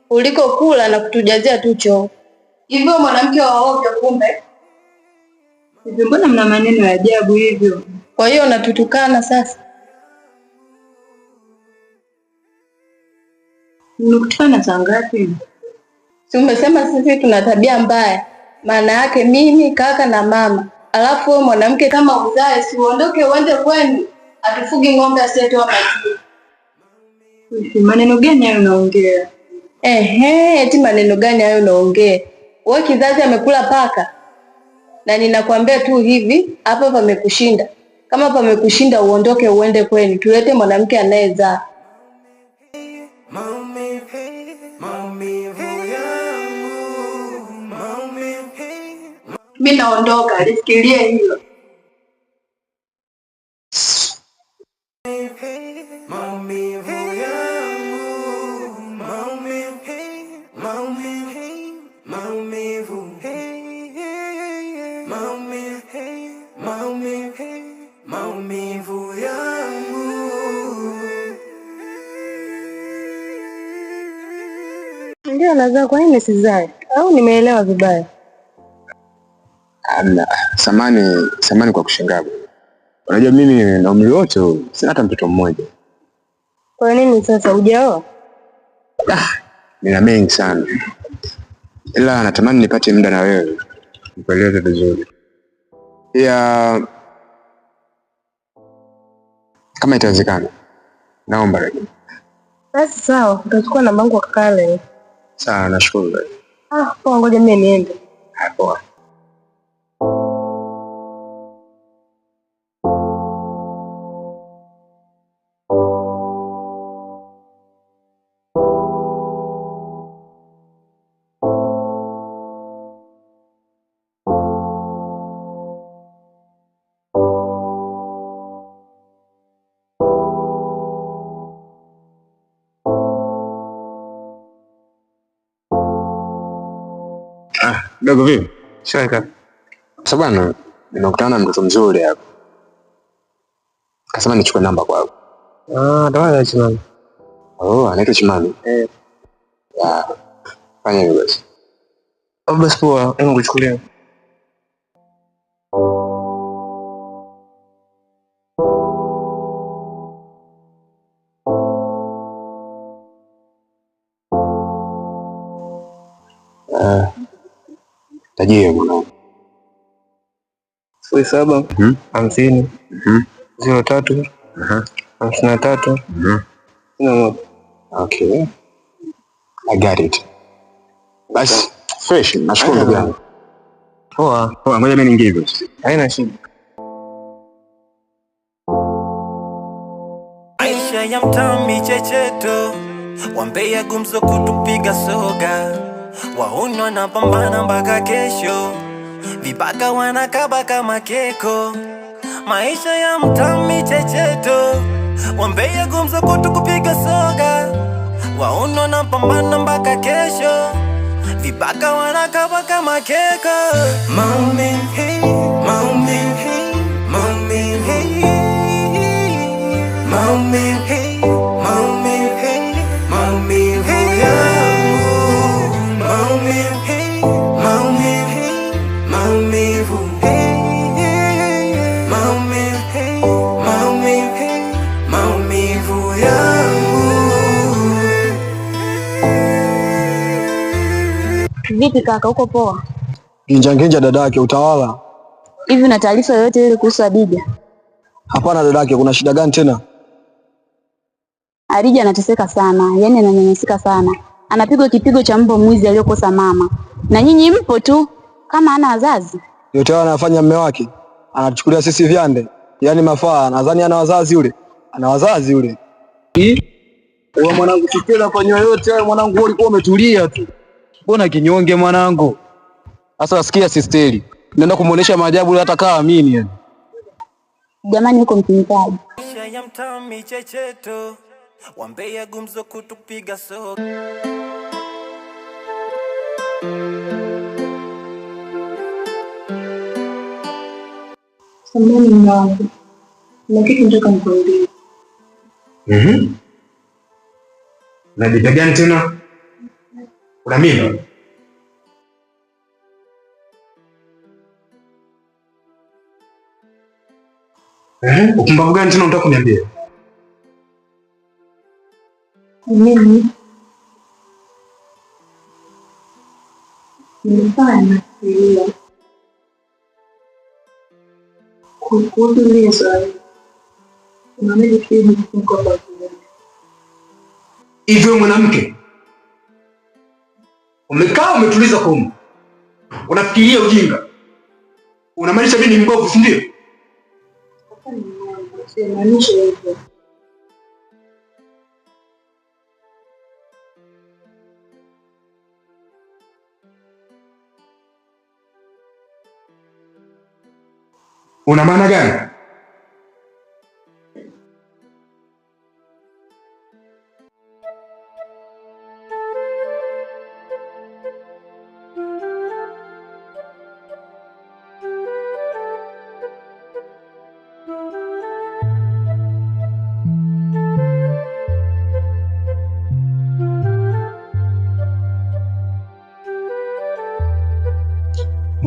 kuliko kula na kutujazia tu choo. Hivyo mwanamke wa ovyo kumbe. Hivi mbona mna maneno ya ajabu hivyo? Kwa hiyo unatutukana sasa? Nimekutukana saa ngapi? Si umesema sisi tuna tabia mbaya? Maana yake mimi, kaka na mama. Alafu wewe mwanamke kama uzae, si uondoke uende kwenu? Hatufugi ng'ombe asiyetoa maziwa. Wifi, maneno gani hayo unaongea? Ehe, eti maneno gani hayo unaongea? Wewe kizazi amekula paka. Na ninakwambia tu hivi, hapa pamekushinda. Kama pamekushinda uondoke uende kwenu, tulete mwanamke anayezaa. Mimi naondoka, lifikirie hilo. Maumivu yangu. Ndio nazaa, kwa nini nisizae? Au nimeelewa vibaya? Amna, samani kwa kushangaa. Unajua mimi na umri wote huu, sina hata mtoto mmoja. Kwa nini sasa hujaoa? Nina mengi sana, ila natamani nipate muda na wewe nikueleze vizuri. Pia Kama itawezekana. Naomba lakini. Basi sawa, utachukua namba yangu kwa kaka Allen. Sawa, nashukuru dada. Ah, poa, ngoja mimi niende. Haya, poa. Dogo vipi? Shwari kaka. Sasa bwana, nimekutana na mtoto mzuri hapa. Kasema nichukue namba kwako. Ah, ndo wale Chimami. Oh, anaitwa Chimami. Eh. Ya. Fanya hivyo basi. Basi poa, hebu nikuchukulia. Tajie mwanangu. 07 50 03 53 61. Okay. I got it. Basi fresh, nashukuru ndugu yangu. Poa. Poa, ngoja mimi niingie basi. Haina shida. Maisha ya mtaa michecheto, wambea gumzo kutupiga soga, wauni wanapambana mpaka kesho, vibaka wanakaba kama keko. Maisha ya mtaa michecheto, wambea gumzo kutupiga soga, wauni wanapambana mpaka kesho, vibaka wanakaba kama keko. Maumivu, maumivu, maumivu, maumivu, maumivu, maumivu yangu. Maumivu, maumivu, maumivu, maumivu, maumivu, maumivu yangu. Vipi kaka, uko poa? Nginja nginja dadake, utawala. Hivi una taarifa yoyote ile kuhusu Adija? Hapana dadake, kuna shida gani tena? Adija anateseka sana, yani ananyanyasika sana. Anapigwa kipigo cha mbwa mwizi aliyokosa mama. Na nyinyi mpo tu kama hana wazazi. Yote hayo anafanya mume wake. Anatuchukulia sisi vyande. Yaani mafaa, nadhani ana wazazi yule. Ana wazazi yule. Wewe mwanangu tukio fanywa yote hayo mwanangu, wewe ulikuwa umetulia tu. Mbona kinyonge mwanangu? Sasa sikia sisteri. Naenda kumuonesha maajabu hata kaa amini yani. Jamani huko mtimitaji. Maisha ya mtaa michecheto, wambea gumzo kutupiga soga. Samahani mume wangu, kuna kitu nataka nikwambie. Na bidhaa gani tena? Una mimba? Upumbavu gani tena unataka kuniambia? Mimi nilikuwa nafikiria kuhusu lile swali. Unaonaje tukija kwa pamoja? Hivyo mwanamke umekaa umetuliza komo, unafikiria ujinga, unamaanisha mimi ni mbovu, si ndio? Hapana mume wangu, simaanishi hivyo. Una maana gani?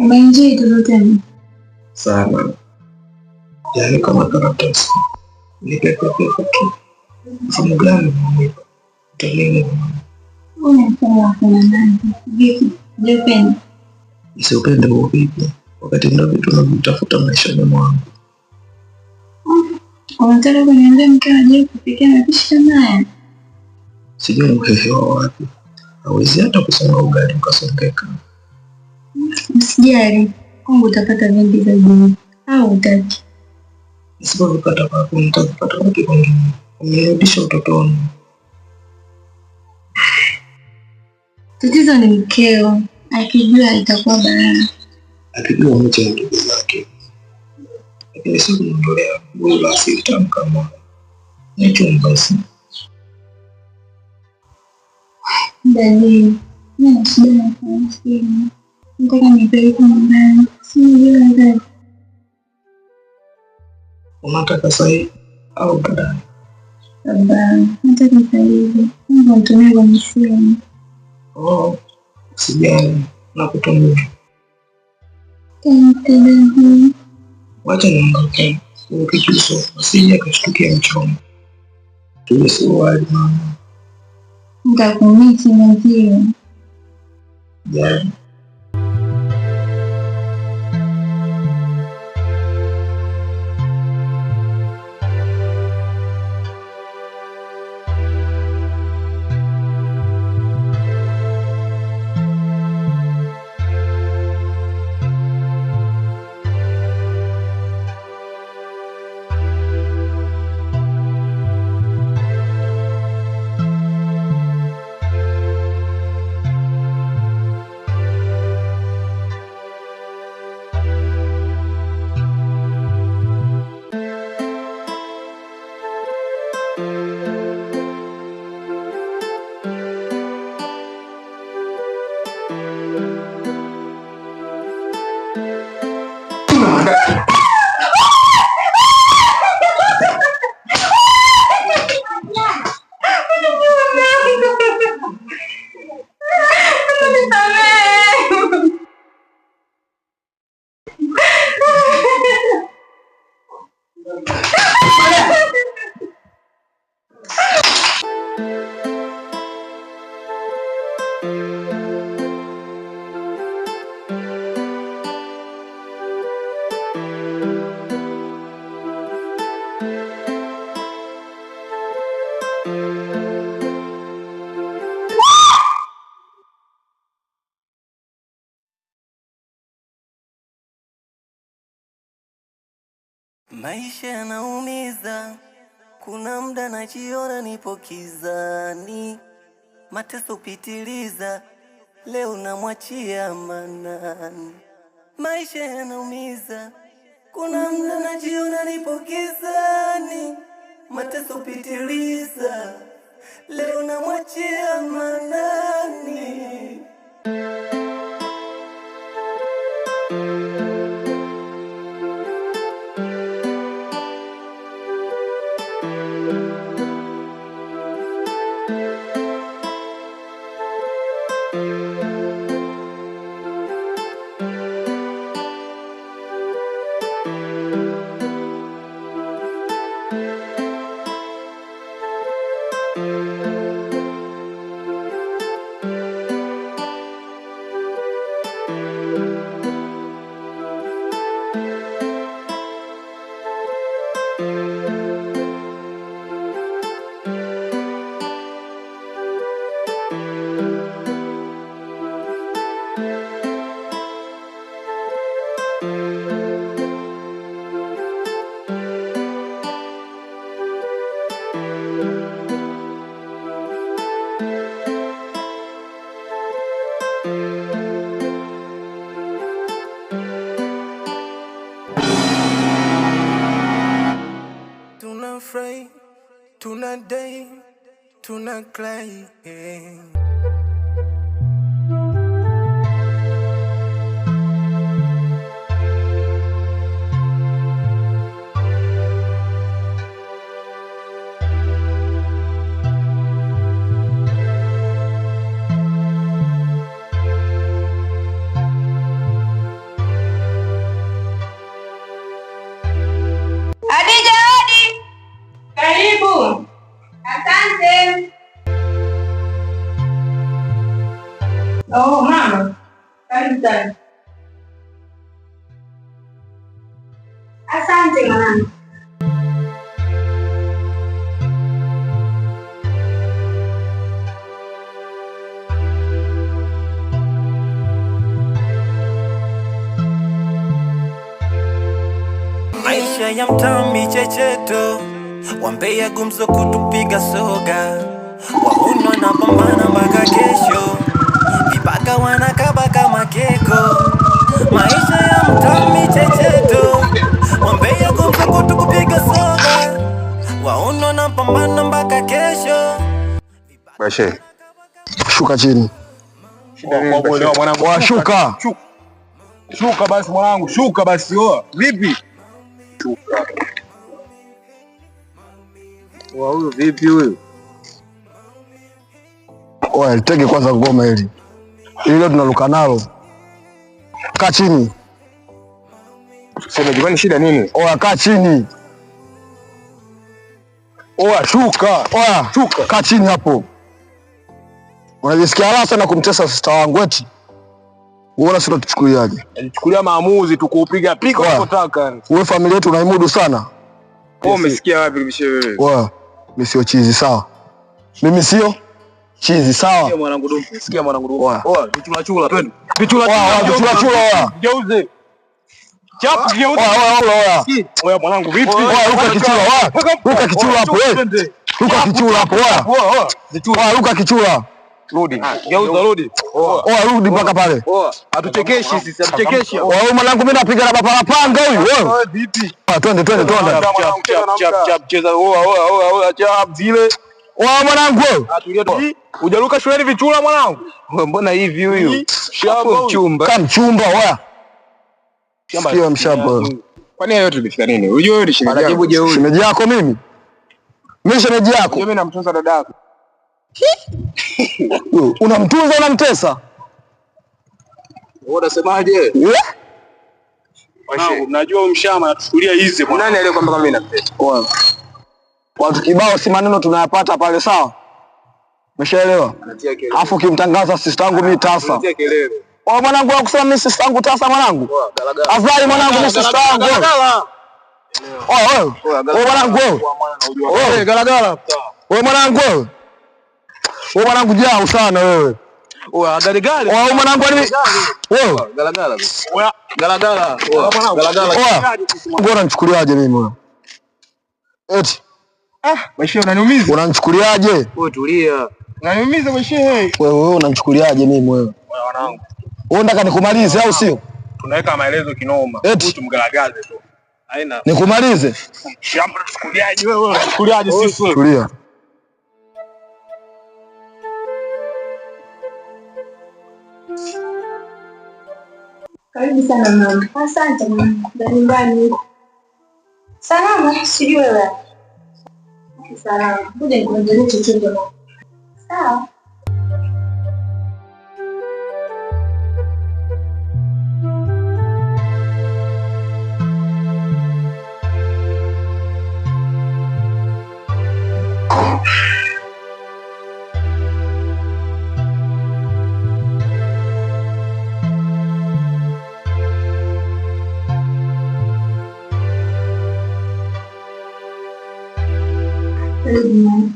Umeenjoy toto tena? Sana. Yaani kama karatasi. Ni pepe pepe tu. Mfumo gani unanipa? Utalini? Huu ni mfumo wa kina nani? Vipi? Je, Nisiupende huo vipi? Wakati ndio vitu navitafuta maishani mwangu. Unataka kuniambia mkeo hajui kupikia mapishi kama haya? Sijui uhehewa wapi. Hawezi hata kusonga ugali ukasongeka. Usijali, kwangu utapata vingi zaidi. Au utaki? Nisipovipata kwako nitavipata wapi kwingine? Umenirudisha utotoni. Tatizo ni mkeo, akijua itakuwa balaa. Akijua mwache na ndugu zake. Lakini sio kumwondolea buyu la asili tamu kama ni basi. Dadi, mimi na shida na 30. Nataka nipeleke nyumbani. Sina hela. Unataka sahi au baadaye? Baba, nataka sasa hivi. Mungu nitumie kwenye simu. Oh, usijali, nakutumia. Asante dadi. Wacha niondoke. Ukijuso, usije akashtukia mchomo. Tule suruali mama. Nitakumisi mwenzio. Jali. Maisha yanaumiza, kuna muda najiona nipo kizani, mateso pitiliza, leo namwachia Manani. Maisha yanaumiza, kuna muda najiona nipo kizani, mateso pitiliza, leo namwachia Manani. Tunafurahi, tunadai, tunaklai eh. Adija, hodi. Karibu. Asante. Oh, mama. Karibu sana. Asante mwanangu. Maisha ya mtaa michecheto, wambea gumzo kutupiga soga, wahunwa na pambana mpaka kesho, vibaka wanakaba kama keko. Maisha ya mtaa michecheto, wambea gumzo kutupiga soga, wahunwa na pambana mpaka kesho. Bashe, Shuka chini. Mwanangu, Shuka. Shuka basi mwanangu, shuka basi oa. Vipi? Shuka. Oa huyu vipi huyu? Oya, litege kwanza ngoma hili. Hili leo tunaruka nalo. Kaa chini. Sema kwani shida nini? Oya, kaa chini. Oa shuka. Oya, shuka. Kaa chini hapo. Unajisikia raha sana kumtesa sister wangu eti? Unaona sisi tuchukuliaje? Alichukulia maamuzi tu kuupiga piko unapotaka. Wewe familia yetu unaimudu sana. Wewe umesikia wapi bishe wewe? Oya, mimi sio chizi sawa. Mimi sio chizi sawa. Sikia mwanangu dumu. Sikia mwanangu dumu. Oa, vichula chula twende. Vichula chula, vichula chula oa. Geuze. Chapu geuze. Oa, oa, oa. Oa mwanangu vipi? Oa, ruka kichula oa. Ruka kichula hapo wewe. Ruka kichula hapo oa. Oa, oa. Oa, ruka kichula. Rudi. Geuza rudi. Oa, rudi mpaka pale. Oa, hatuchekeshi sisi, hatuchekeshi. Oa, wewe mwanangu mimi napiga na bapa la panga huyu wewe. Vipi? Twende twende twende. Chap chap chap cheza oa oa oa oa chap zile. Oa mwanangu wewe. Atulia tu. Hujaruka shuleni vichula mwanangu? Mbona hivi huyu? Shamba mchumba. Kama mchumba oa. Sikia mshamba. Kwani hayo tumefika nini? Unajua wewe ni shemeji yako. Shemeji yako mimi? Mimi shemeji yako. Mimi namtunza dada yako. Unamtunza unamtesa? Wewe unasemaje? Mwanangu, najua mshama anatuchukulia hizi mwanangu. Nani aliyekwambia kama mimi namtesa? Oa. Watu kibao si maneno tunayapata pale sawa? Umeshaelewa? Alafu kimtangaza sister yangu mimi tasa. Anatia kelele. Oa mwanangu akusema mimi sister yangu tasa mwanangu. Azali mwanangu mimi sister yangu. Oa wewe. Oa mwanangu wewe. Wewe galagala. Wewe mwanangu wewe. Wewe mwanangu jao sana wewe. Oa gari gari. Oa mwanangu ni wewe. Galagala. Oa galagala. Oa galagala. Oa. Wewe unanichukuliaje mimi wewe? Eti. Ah, Bashir unaniumiza. Unanichukuliaje? Wewe tulia. Unaniumiza Bashir. Wewe wewe unanichukuliaje mimi wewe? Wewe mwanangu. Wewe unataka nikumalize au sio? Tunaweka maelezo kinoma. Eti. Tumgalagaze tu. Haina. Nikumalize? Shamba tuchukuliaje wewe? Unachukuliaje sisi? Tulia. Karibu sana mama. Asante mama. Za nyumbani huko. Salama, sijui wewe. Salama. Kuja nikuandalie chochote mama. Sawa. Karibu mama.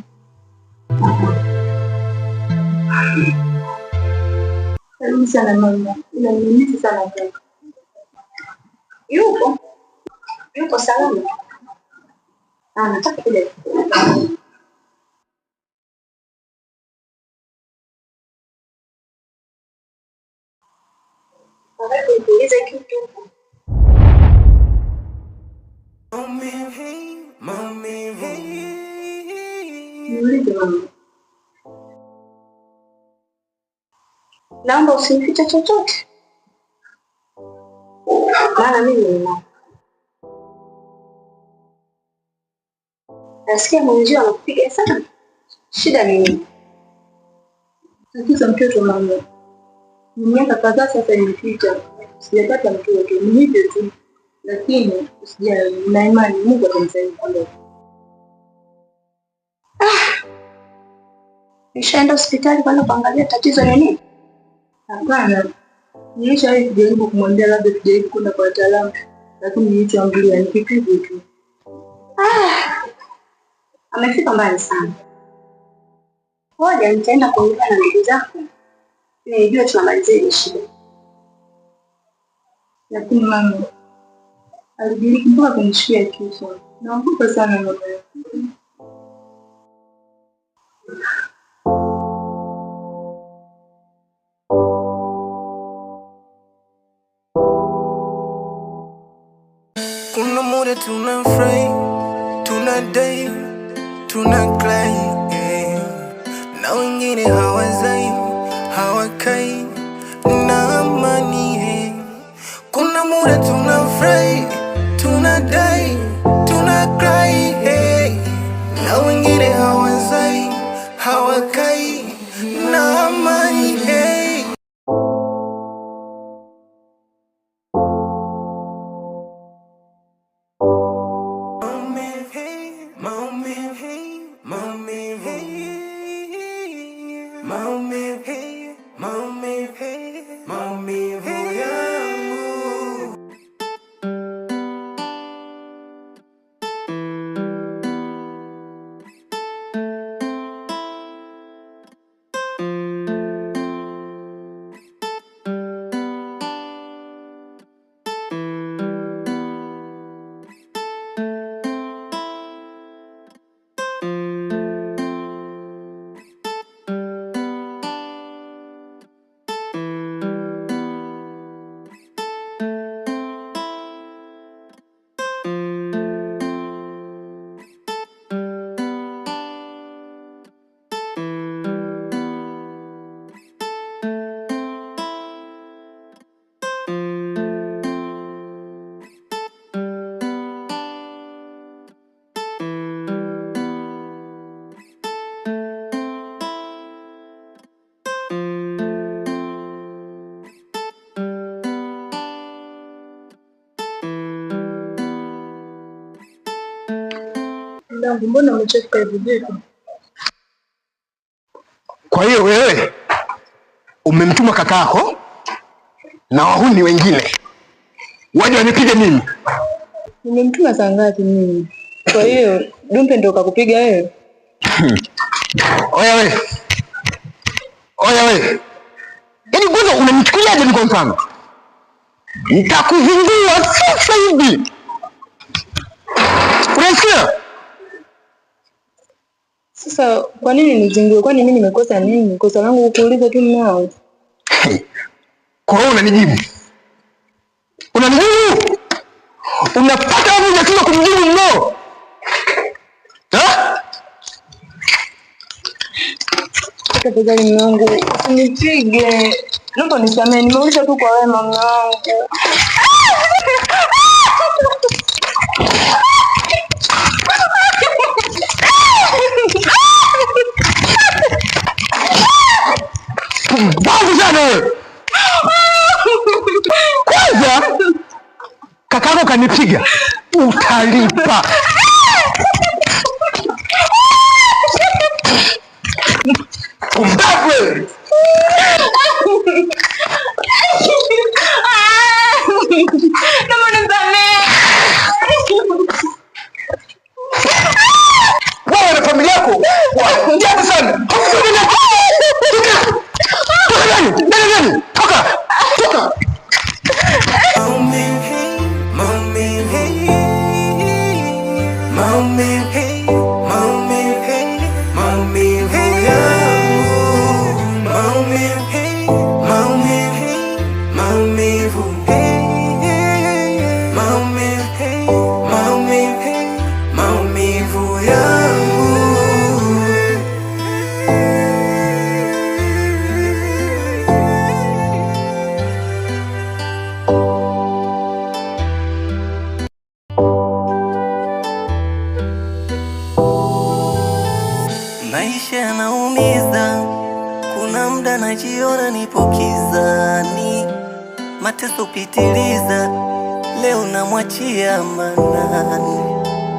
Karibu sana mama. Unaniumiza sana kaka. Yupo? Yupo salama? Ah, nataka kuja. Nataka nikuulize kitu. Niulize mama. Naomba usinifiche chochote. Maana mimi ni mama. Nasikia mwenzio anakupiga sana. Shida ni nini? Tatizo mtoto mama. Ni miaka kadhaa sasa imepita. Sijapata mtoto. Ni hivyo tu. Lakini usijali, nina imani Mungu atamsaidia. Nishaenda hospitali kwenda kuangalia tatizo ni nini? Hapana. Nilishawahi kujaribu kumwambia labda tujaribu kwenda kwa wataalamu, lakini nilichoambiwa ni kipigo tu. Ah, amefika mbali sana. Ngoja nitaenda kuongea na ndugu zako ili nijue tunamalizia hii shida. Lakini mama, Alidiriki mpaka kunishikia kichwa. Naogopa sana mama yangu. Kuna muda tunafurahi, tunadai, tuna cry, eh. Na wengine hawazai, hawakai na amani, eh. Kuna muda tunafurahi, tunadai, tuna cry, eh. Na wengine hawazai, hawakai na amani, eh. Maumivu, maumivu, maumivu yangu. Mdangu, mbona umechoka hivi vipi? Kwa hiyo wewe umemtuma kakako na wahuni wengine waje wanipige mimi? Nimemtuma saa ngapi mimi? Kwa hiyo Dumpe ndo kakupiga wewe? Oya we, oya we, yaani kwanza unanichukuliaje? Ni kwa mfano, nitakuzingua sasa hivi, unasikia? Sasa kwa nini nizingue? Kwani mimi nimekosa nini? Kosa langu kukuuliza tu mnao. Kwa hiyo unanijibu, unanijibu, unapata wapi ujasiri wa kumjibu mno? Tafadhali mume wangu usinipige. Naomba unisamehe, nimeuliza tu kwa wema mume wangu. Pumbavu sana wewe! Kwanza kakako kanipiga, utalipa. Pumbavu wewe! Naomba unisamehe. Wewe na familia yako waajabu sana. Toka ndani, ndani, ndani, toka, toka. Maumivu, maumivu, maumivu, maumivu, maumivu yangu. Maumivu, maumivu, maumivu, maumivu, maumivu, maumivu yangu. Maisha yanaumiza, kuna muda najiona nipo kizani, mateso pitiliza, leo namwachia Manani.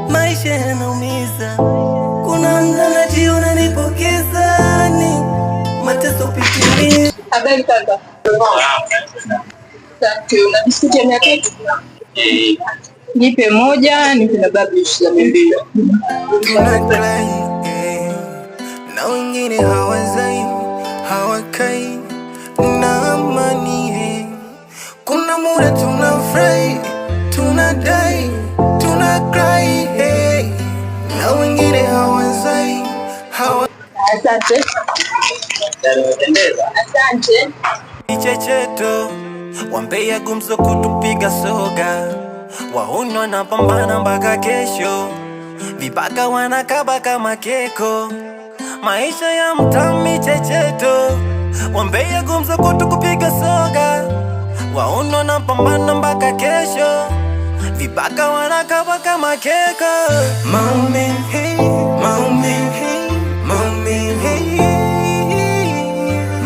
Maisha yanaumiza, kuna muda najiona nipo kizani, mateso pitiliza. Habari kaka. Asante. Una biskuti ya 300? Nipe moja, nipe na babish za 200. Tuna cry, eh, na wengine hawazai, hawakai na amani, eh. Kuna muda tunafurahi, tunadai. Asante. Asante. Michecheto wambea gumzo kutupiga soga, wahuni wanapambana mpaka kesho, vibaka wanakaba kama keko, maisha ya mtaa michecheto, wambea gumzo kutupiga soga, wahuni wanapambana mpaka kesho, vibaka wanakaba kama keko. Maumivu, maumivu, maumivu,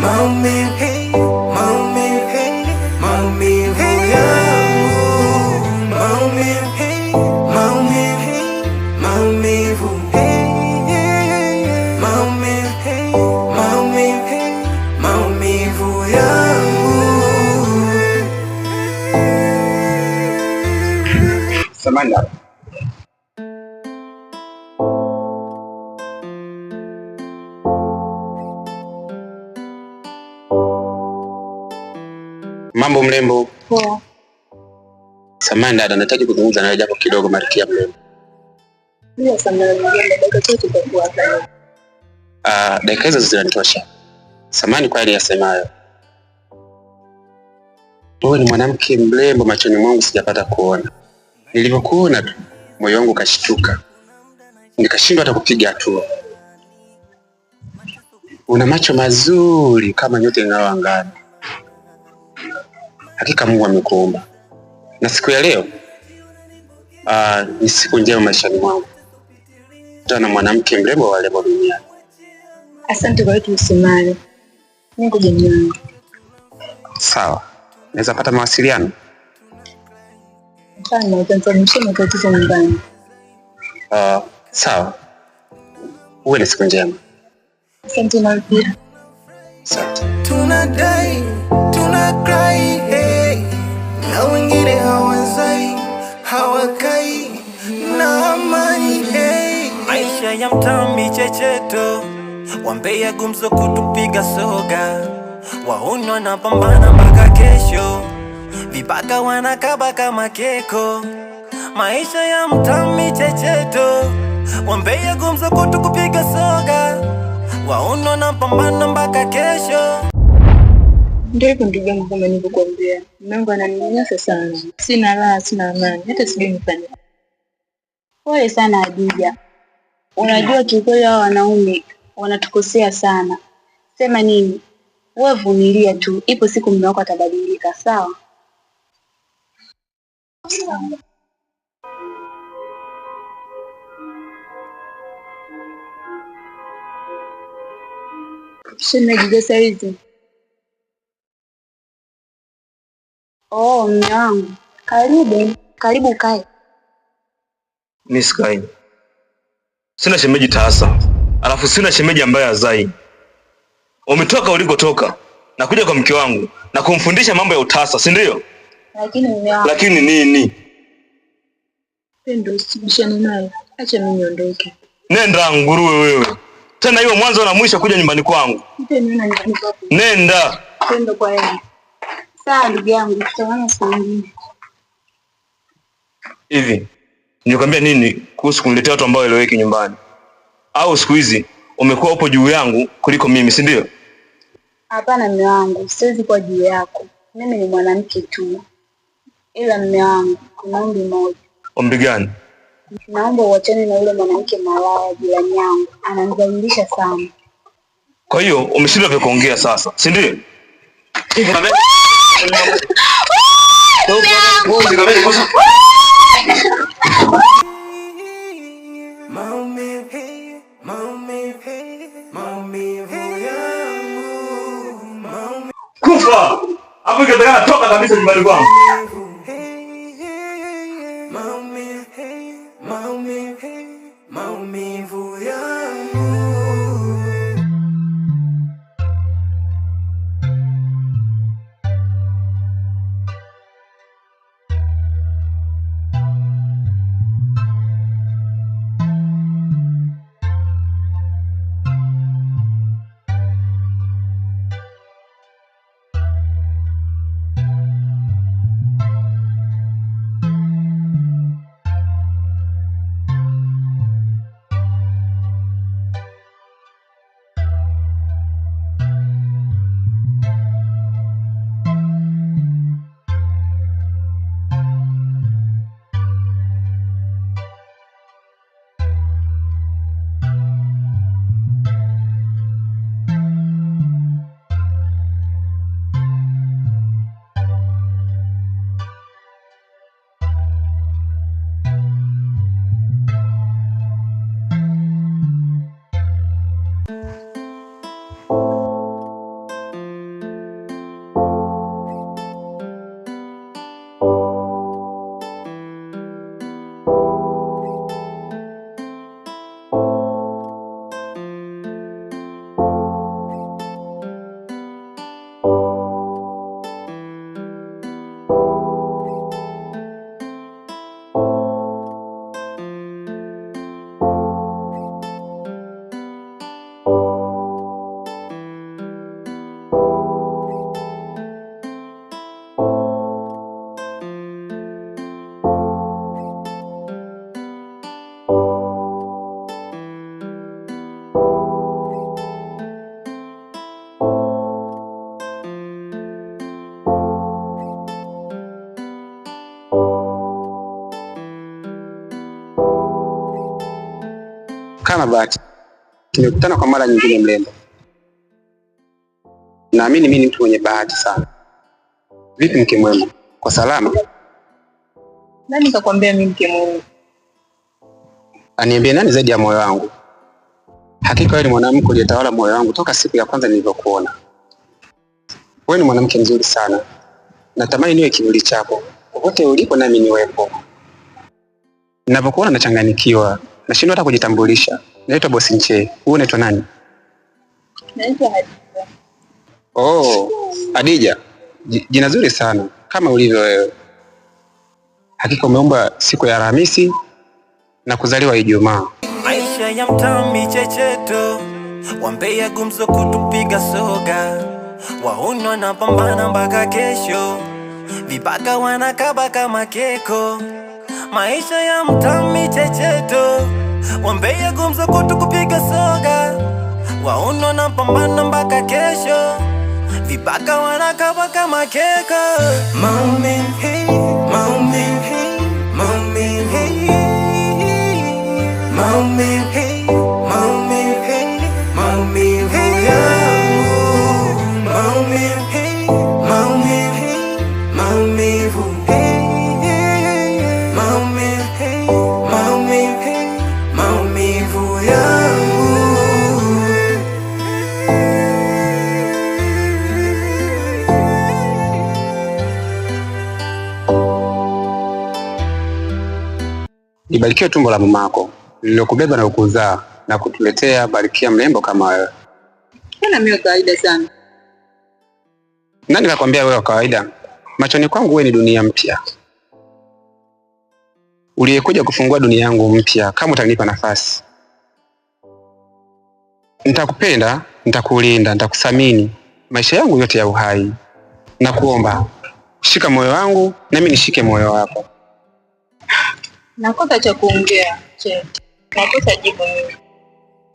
maumivu, maumivu, maumivu yangu, maumivu, maumivu, maumivu, maumivu, maumivu, maumivu yangu. Samahani. Mambo mrembo. Poa. Samahani dada, nahitaji kuzungumza nawe japo kidogo, Malkia mrembo. Bila samahani, dakika chache itakuwa hapa. Dakika hizo zinanitosha. Samahani kwa yale yasemayo. Wewe ni mwanamke mrembo machoni mwangu sijapata kuona. Nilivyokuona tu moyo wangu ukashtuka, nikashindwa hata kupiga hatua. Una macho mazuri kama nyota ing'aayo angani. Hakika Mungu amekuumba. Na siku ya leo ni siku njema maishani mwangu. Kutana na mwanamke mrembo wa warembo duniani. Asante kwa yote usemayo. Mungu jamani. Sawa. Naweza pata mawasiliano? Hapana, utanisababishia matatizo nyumbani. Sawa. Uwe na siku njema. Asante na pia. Asante. Tunadai, tuna cry, hey. Na wengine hawazai, hawakai na amani, hey. Maisha ya mtaa michecheto, wambea gumzo kutupiga soga, wahuni wanapambana mpaka kesho, vibaka wanakaba kama keko. Maisha ya mtaa michecheto, wambea gumzo kutupiga soga, wahuni wanapambana mpaka kesho. Ndio hivyo ndugu yangu, kama nilivyokuambia, mume wangu ananinyanyasa sana. Sina raha, sina amani, hata sijui nifanye. Pole sana Adija. Unajua kiukweli hao wanaume wanatukosea sana. Sema nini? Wewe vumilia tu, ipo siku mume wako atabadilika, sawa? Shemeji za saizi. Oh, mume wangu. Karibu, karibu ukae. Mimi sikai. Sina shemeji tasa. Alafu sina shemeji ambaye azai. Umetoka ulikotoka na kuja kwa mke wangu na kumfundisha mambo ya utasa, si ndio? Lakini mume wangu, Lakini nini? Pendo, usibishane naye. Acha mimi niondoke. Nenda nguruwe wewe. Tena hiyo mwanzo na mwisho kuja nyumbani kwangu. Nipe niona nyumbani kwako. Nenda. Pendo, kwa yeye. Sawa ndugu yangu, tutaonana siku nyingine. Hivi nilikwambia nini kuhusu kuniletea watu ambao eleweki nyumbani? Au siku hizi umekuwa upo juu yangu kuliko mimi, si ndio? Hapana mume wangu, siwezi kuwa juu yako. Mimi ni mwanamke tu. Ila mume wangu, kuna ombi moja. Ombi gani? Naomba uachane na yule mwanamke malaya jirani yangu. Ananidhalilisha sana. Kwa hiyo umeshindwa vya kuongea sasa, si ndio? Maumivu, maumivu, maumivu yangu, maumivu. Kufa! Hapo ingetakana toka kabisa nyumbani kwangu. Maumivu, maumivu, maumivu yangu. Kama bahati tumekutana kwa mara nyingine, mrembo. Naamini mimi ni mtu mwenye bahati sana. Vipi mke mwema? Kwa salama? Nani kakwambia mimi mke mwema? Aniambie nani zaidi ya moyo wangu? Hakika wewe ni mwanamke uliyetawala moyo wangu toka siku ya kwanza nilivyokuona. Wewe ni mwanamke mzuri sana. Natamani niwe kivuli chako. Popote ulipo nami niwepo. Ninapokuona nachanganyikiwa, nashindwa hata kujitambulisha. Naitwa Bosi Nche. Wewe unaitwa nani? Naitwa Hadija. Oh, Hadija. Jina zuri sana kama ulivyo wewe. Hakika umeomba siku ya Alhamisi na kuzaliwa Ijumaa. Maisha ya mtaa michecheto, wambea gumzo kutupiga soga, wauni wanapambana mpaka kesho, vibaka wanakaba kama keko. Maisha ya mtaa michecheto, wambea gumzo kutupiga soga, wauni wanapambana mpaka kesho, vibaka wanakaba kama keko. Maumivu, maumivu, maumivu, maumivu, maumivu, maumivu yangu. Maumivu, maumivu, maumivu, maumivu, maumivu, maumivu yangu. Libarikiwe tumbo la mamako lililokubeba na kukuzaa na kutuletea barikia mrembo kama wewe. Mbona mimi wa kawaida sana? Nani kakwambia wewe wa kawaida? Machoni kwangu wewe ni dunia mpya. Uliyekuja kufungua dunia yangu mpya kama utanipa nafasi. Nitakupenda, nitakulinda, nitakuthamini maisha yangu yote ya uhai. Nakuomba, shika moyo wangu nami nishike moyo wako. Nakosa cha kuongea, Che. Nakosa jibu mimi.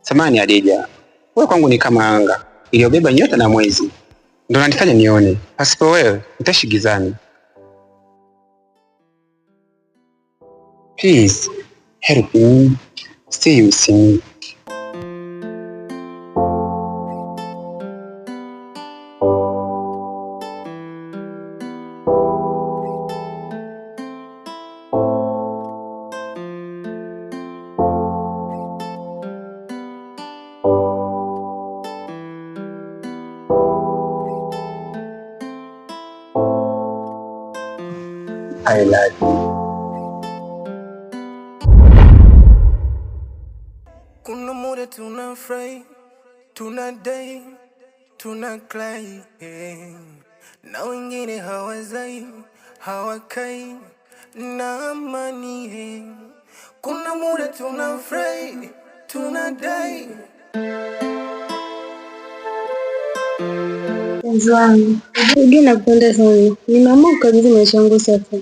Samani Hadija, wewe kwangu ni kama anga iliyobeba nyota na mwezi. Ndio unanifanya nione. Pasipo wewe nitaishi gizani. Please help me. Stay with me. I love you. Kuna muda tunafurahi, tunadai, tunaklai, na wengine hawazai, hawakai na amani. Kuna muda tunafurahi, tunadai. Mpenzi wangu, ujue nakupenda sana. Nimeamua kukabidhi maisha yangu sasa.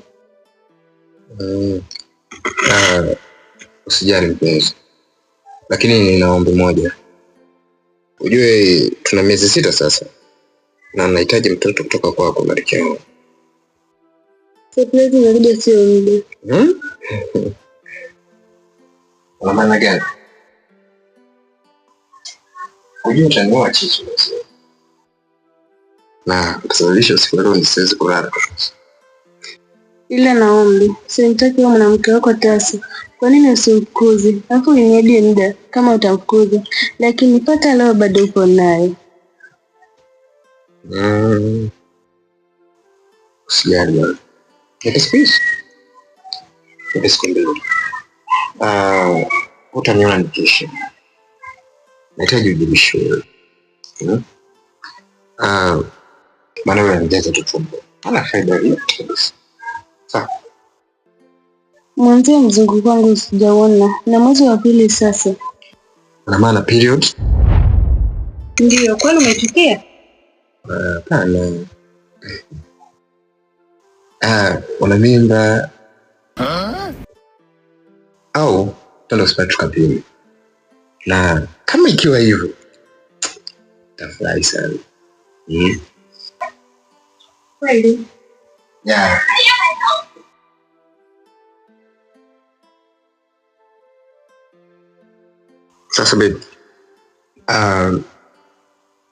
Usijali mpenzi, lakini nina ombi moja. Ujue tuna miezi 6 sasa na nahitaji mtoto kutoka kwako Malkia wangu. Surprise imekuja sio muda. Una maana gani? Ujue utaniua chichi na utasababisha usiku leo nisiweze kulala kabisa. Ila naombi, simtaki huyo mwanamke wako tasa. Kwa nini usimfukuze? Alafu uniahidi muda kama utamfukuza. Lakini pata leo bado upo naye. Usijali bwana. Nipe siku hizi. Nipe siku 2. Utaniona nikisha. Nahitaji ujibishi wewe. Maana wewe unanijaza tu tumbo. Hana faida yoyote kabisa. Sawa. Mwanzo mzunguko wangu sijaona na mwezi wa 2 sasa. Na maana period? Ndio, kwani umechukia? Hapana. Una mimba? Au twende hospitali tukapime. Na kama ikiwa hivyo tafurahi sana. Kweli? Yeah. Sasa babe,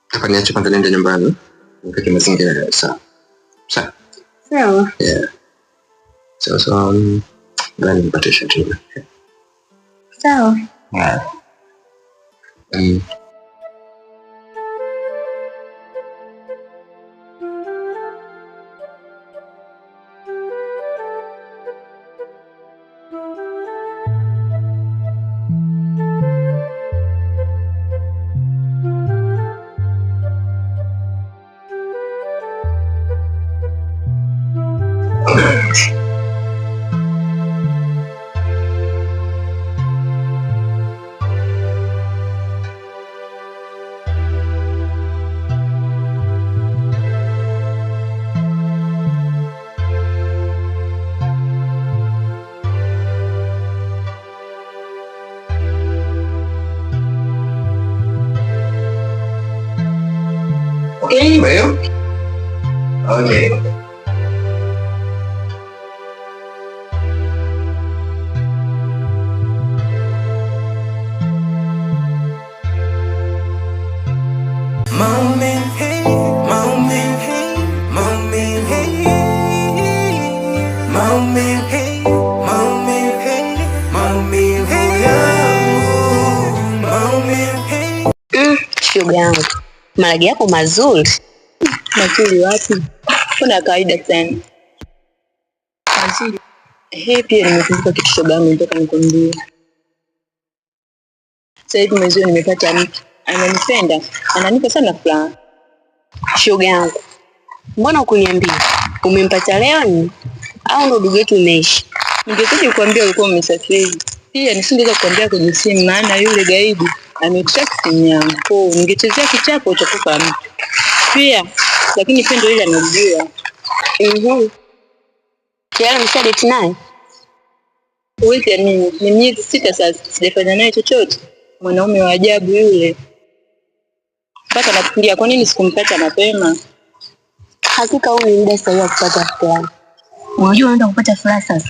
hapa niache kwanza niende nyumbani nipeke mazingira sawa. Sawa. Sawa. Yeah. So gani nipate shati. Sawa. Yeah. Okay, well. Okay. Shoga yangu, maragi yako mazuri. Mazuri wapi? Kuna kawaida sana. Mazuri. Ehe, pia nimekumbuka kitu shoga yangu nitaka nikwambie. Sasa hivi mwezio nimepata mtu ananipenda, ananipa sana furaha. Shoga yangu, mbona hukuniambia? Umempata leo ni au ndo ndugu yetu umeishi? Ningekuja kukuambia ulikuwa umesafiri. Pia nisingeweza kukuambia kwenye simu maana yule gaidi ametrack simu yangu. Kwa hiyo ningechezea kichapo utakufa mtu. Pia lakini pendo ile anajua. Tayari mshadate naye? Huwezi amini, ni miezi 6 sasa sijafanya naye chochote. Mwanaume wa ajabu yule. Mpaka nafikiria kwa nini sikumpata mapema. Hakika huu ni muda sahihi wa kupata furaha. Unajua unaenda kupata furaha sasa.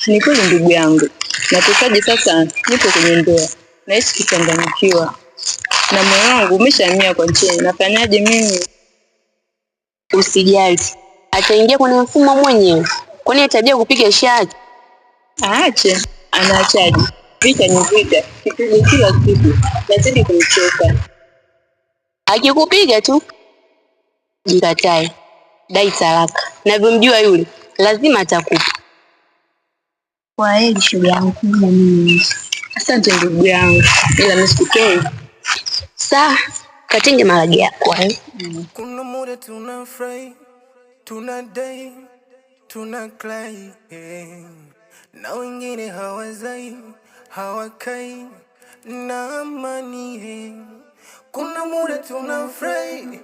Ni kweli ndugu yangu. Natokaje sasa? Nipo kwenye ndoa. Naishi kuchanganyikiwa. Na moyo wangu umeshahamia kwa Ncheni. Nafanyaje mimi? Usijali. Ataingia kwenye mfumo mwenyewe. Kwani atabia kupiga shati? Aache. Anaachaje? Vita ni vita. Kipigo kila siku. Nazidi kumchoka. Akikupiga tu jikatae. Dai talaka. Navyomjua yule, lazima atakupa. Kwa heri shoga yangu, na mimi. Asante ndugu yangu. Ila mimi sikutoi. Sawa, katenge maragi yako hayo. Kuna muda tunafurahi, tunadai, tunaklai, na wengine hawazai, hawakai na amani. Kuna muda tunafurahi.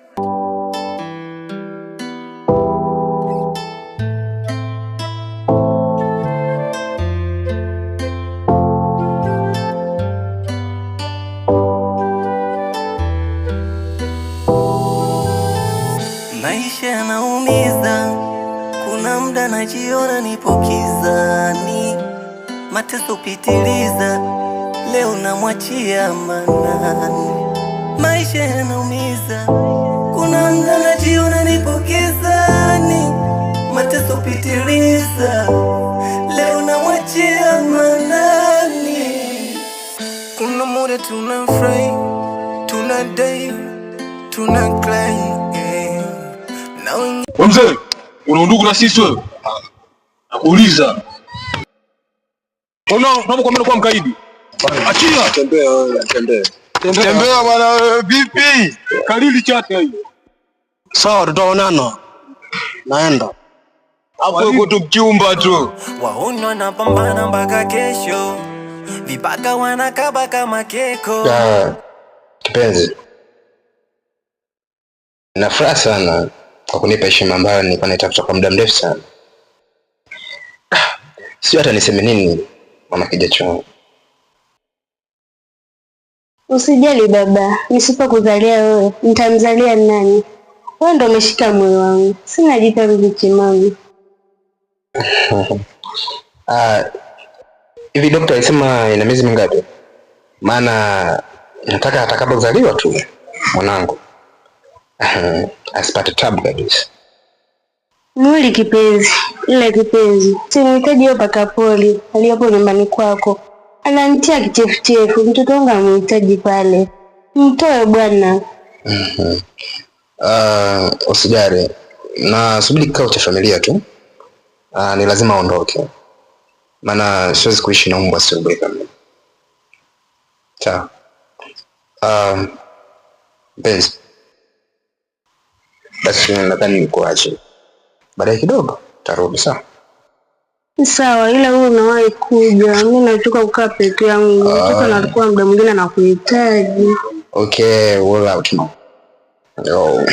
Maisha yanaumiza, kuna muda najiona nipo kizani, mateso pitiliza, leo namwachia Manani. Maisha yanaumiza, kuna muda najiona nipo kizani, mateso pitiliza, leo namwachia Manani. Kuna muda tunafurahi, tunadai, tunaklai. Wewe mzee, una undugu na sisi wewe? Nakuuliza. Unaona kwa kwa mkaidi? Achia. Tembea wewe, tembea. Tembea bwana wewe, vipi? Kalili chate hiyo. Sawa, tutaonana. Naenda. Hapo uko tu mchumba tu. Waona wanapambana mpaka kesho. Vipaka wanakaba kama keko. Kipenzi. Na furaha sana kwa kunipa heshima ambayo nilikuwa naitafuta kwa muda mrefu sana. Sio hata niseme nini mama Kijacho. Usijali baba, nisipokuzalia wewe, nitamzalia nani? Wewe ndo umeshika moyo wangu. Sina jipya mbichi mami. Hivi daktari alisema ina miezi mingapi? Maana nataka atakapozaliwa tu mwanangu asipate tabu kabisa. Mwili kipenzi, ila kipenzi, simhitaji hiyo pakapoli aliyopo nyumbani kwako. Ananitia kichefuchefu, mtoto wangu amuhitaji pale. Mtoe bwana. Usijali, nasubiri kikao cha familia tu. Ni lazima aondoke, maana siwezi kuishi na mbwa asiobweka mimi. Sawa. Mpenzi, basi nadhani nikuache, baadaye kidogo tarudi. Sawa Sawa, ila wewe unawahi kuja, mimi nachoka kukaa peke yangu. Mtoto anakuwa muda mwingine anakuhitaji. Okay, we'll out now. Yo.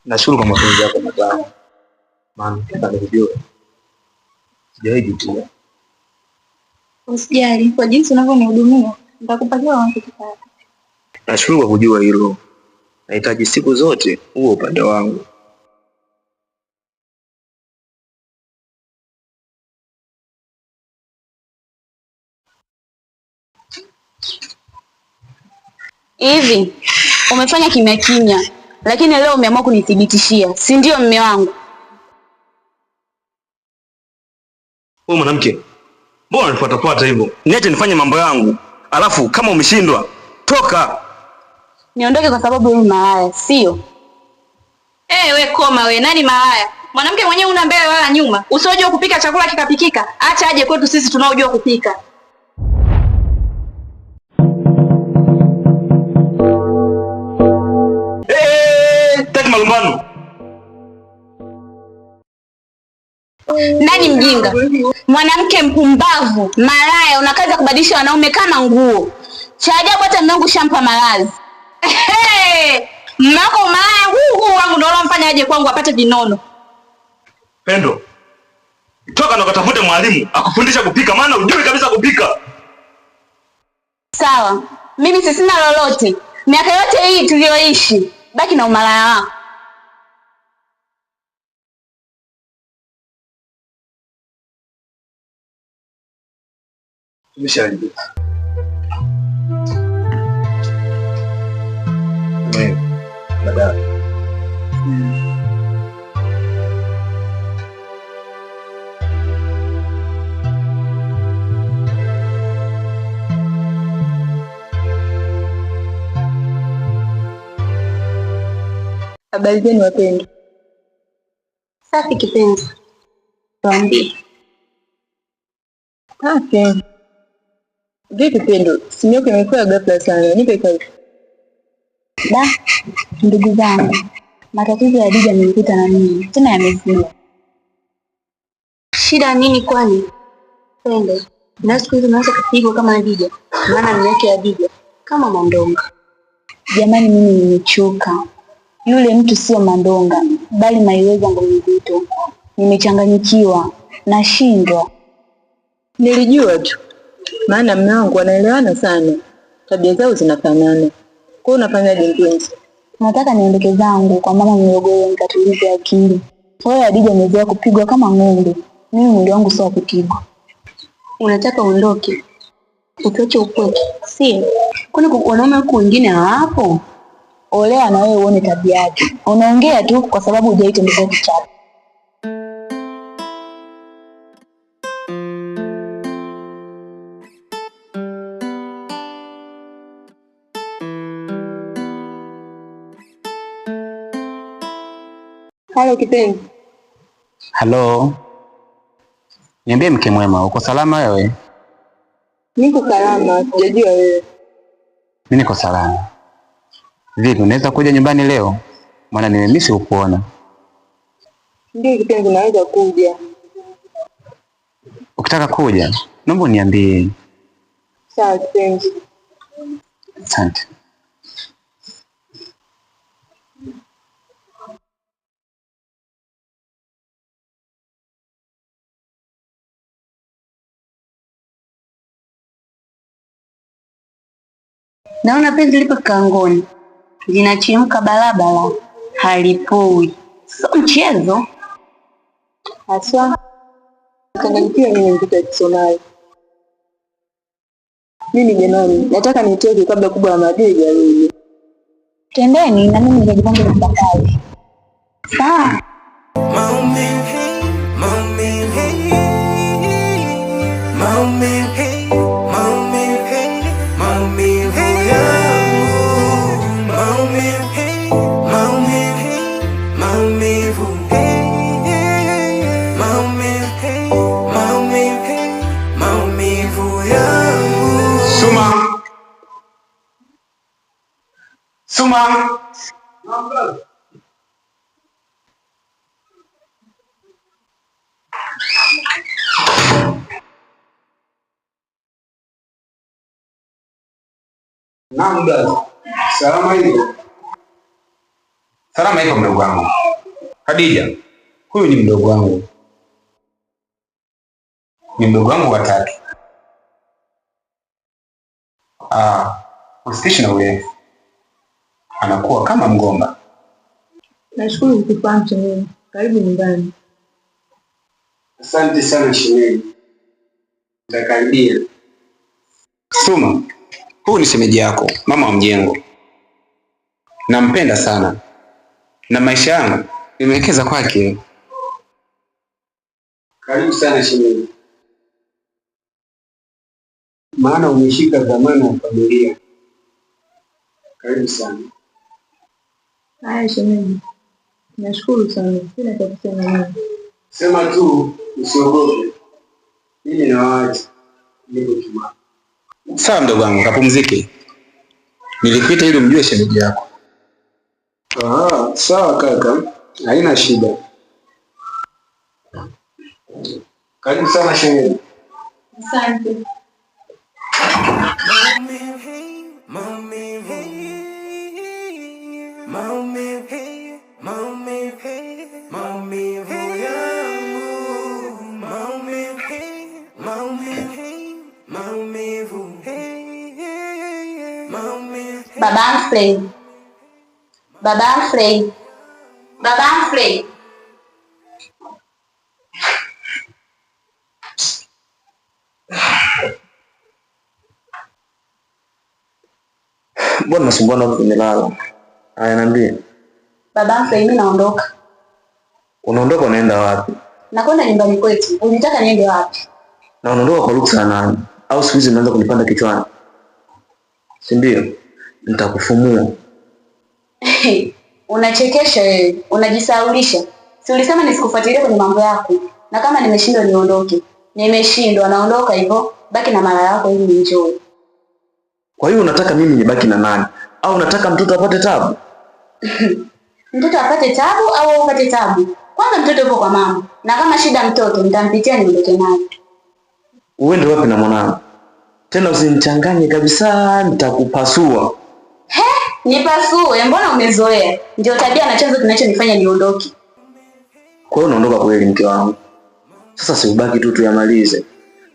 Nashukuru kwa mapenzi yako matamu, maana toka nikujue sijawahi jutia. Usijali, kwa jinsi unavyonihudumia nitakupa kila unachokitaka. Nashukuru kwa kujua hilo. Nahitaji siku zote uwe upande wangu. Hivi umefanya kimya kimya, lakini leo umeamua kunithibitishia, si ndio mme wangu? Wewe mwanamke, mbona unanifuatafuata hivyo? Niache nifanye mambo yangu, alafu kama umeshindwa toka. Niondoke kwa sababu wewe malaya, sio? We koma we, nani malaya? Mwanamke mwenyewe una mbele wala nyuma. Usiojua kupika chakula kikapikika, acha aje kwetu sisi tunaojua kupika. Taki malumbano. Nani mjinga? Mwanamke mpumbavu, malaya, una kazi ya kubadilisha wanaume kama nguo. Cha ajabu hata mume wangu shampa malazi. Hey! Mume wako malaya huu wangu ndio unamfanya aje kwangu apate vinono. Pendo, toka na ukatafute mwalimu akufundisha kupika, maana hujui kabisa kupika. Sawa, mimi sina lolote. Miaka yote hii tuliyoishi, baki na umalaya wako. Tumeshaharibika. Baadaye. Habari zenu wapendwa. Safi kipenzi. Tuambie. Safi. Vipi Pendo, simu yako imekuwa ghafla sana, nipe kazi. Da, ndugu zangu, matatizo ya Dija yamenikuta na mimi tena yamezidi. Shida nini kwani? Pendo, na siku hizi unaanza kupigwa kama Dija, maana ni yake ya Dija kama Mandonga. Jamani, mimi nimechoka. Yule mtu sio Mandonga, bali maiweza ngomizito. Nimechanganyikiwa, nashindwa. Nilijua tu, maana mume wangu anaelewana sana, tabia zao zinafanana. Kwa hiyo unafanyaje mpenzi? Nataka niondoke zangu kwa mama Mlogolo nikatulize akili. Wewe Adija amezoea kupigwa kama ng'ombe, mimi mwili wangu sio wa kupigwa. Unataka uondoke utuache upweke, sio? Kwani wanaume huku wengine hawapo? Olewa na wewe uone tabia yake. Unaongea tu kwa sababu hujaitembezea kichapo. Halo kipenzi. Halo, niambie mke mwema, uko salama wewe? Niko salama, sijajua wewe. Mimi niko salama. Vipi, unaweza kuja nyumbani leo? Maana nimemisi kukuona. Ndio kipenzi, naweza kuja. Ukitaka kuja, naomba uniambie. Sawa kipenzi. Asante. Naona penzi lipo kikangoni, linachemka barabara, halipoi. Sio mchezo. Haswa changanyikiwa mimi mtoto wa Kisomali. Mimi jamani, nataka nitoke kabla kubwa la maadui haijarudi. Tendeni na mimi nikajipange na safari. Sawa. Maumivu, maumivu, maumivu, maumivu, maumivu yangu. Maumivu, maumivu, maumivu, maumivu, maumivu, maumivu yangu. Suma. Suma. Naam brother. Salama hiyo. Salama iko mdogo wangu. Khadija, huyu ni mdogo wangu. Ni mdogo wangu wa tatu. Ah, usikishi na urefu. Anakuwa kama mgomba. Nashukuru kukufahamu shemeji. Karibu nyumbani. Asante sana shemeji. Nitakaribia. Suma, huyu ni shemeji yako, mama wa mjengo. Nampenda sana na maisha yangu nimewekeza kwake. Karibu sana shemeji, maana umeshika dhamana ya familia. Karibu sana. Haya shemeji, nashukuru sana, sina cha kusema mimi. Sema tu, usiogope. Mimi nawaacha, niko kimya. Sawa mdogo wangu, kapumzike. Nilikuita ili umjue shemeji yako. Ah, sawa kaka, haina shida. Karibu sana shemeji. Asante. Maumivu, maumivu, maumivu, maumivu yangu. Maumivu, maumivu, maumivu, maumivu. Baba Humphrey. Baba Humphrey. Baba Humphrey. Mbona nasumbua na nimelala? Haya, niambie. Baba Humphrey, mimi naondoka. Unaondoka unaenda wapi? Nakwenda nyumbani kwetu. Ulitaka niende wapi? Na unaondoka kwa ruksa ya nani? Au siku hizi unaanza kunipanda kichwani? Si ndio? Nitakufumua. Unachekesha wewe, unajisahaulisha. Si ulisema nisikufuatilie kwenye mambo yako? Na kama nimeshindwa niondoke. Nimeshindwa, naondoka hivyo. Baki na mara yako ili enjoy. Kwa hiyo unataka mimi nibaki na nani? Au unataka mtoto apate tabu? Mtoto apate tabu au wewe upate tabu? Kwanza mtoto yupo kwa mama. Na kama shida mtoto nitampitia niondoke naye. Uende wapi na mwanangu? Tena usinichanganye kabisa, nitakupasua. He, nipasue, mbona umezoea? Ndio tabia na chanzo kinachonifanya niondoke. Kwa hiyo unaondoka kweli mke wangu? Sasa si ubaki tu tuyamalize,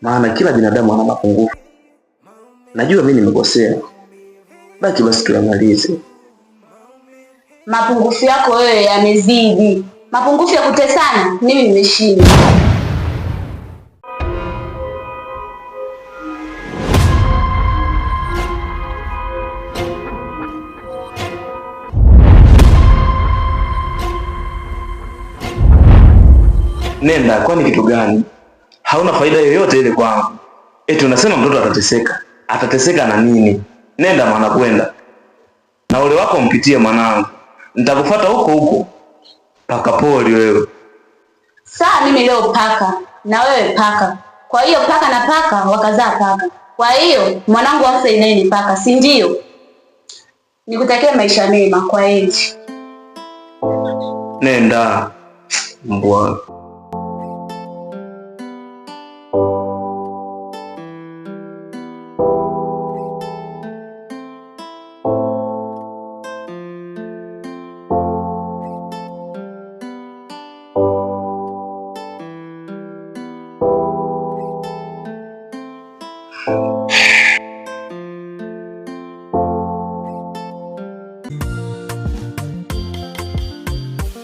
maana kila binadamu ana mapungufu. Najua mimi nimekosea, baki basi tuyamalize. Mapungufu yako wewe yamezidi. Mapungufu ya kutesana, mimi nimeshinda. Nenda, kwani kitu gani? Hauna faida yoyote ile kwangu. Eti unasema mtoto atateseka. Atateseka na nini? Nenda maana kwenda. Na ole wako mpitie mwanangu. Nitakufuata huko huko. Paka poli wewe. Saa mimi leo paka na wewe paka. Kwa hiyo paka na paka wakazaa paka. Kwa hiyo mwanangu Humphrey naye ni paka, si ndio? Nikutakie maisha mema, kwa heri. Nenda. Mbwa.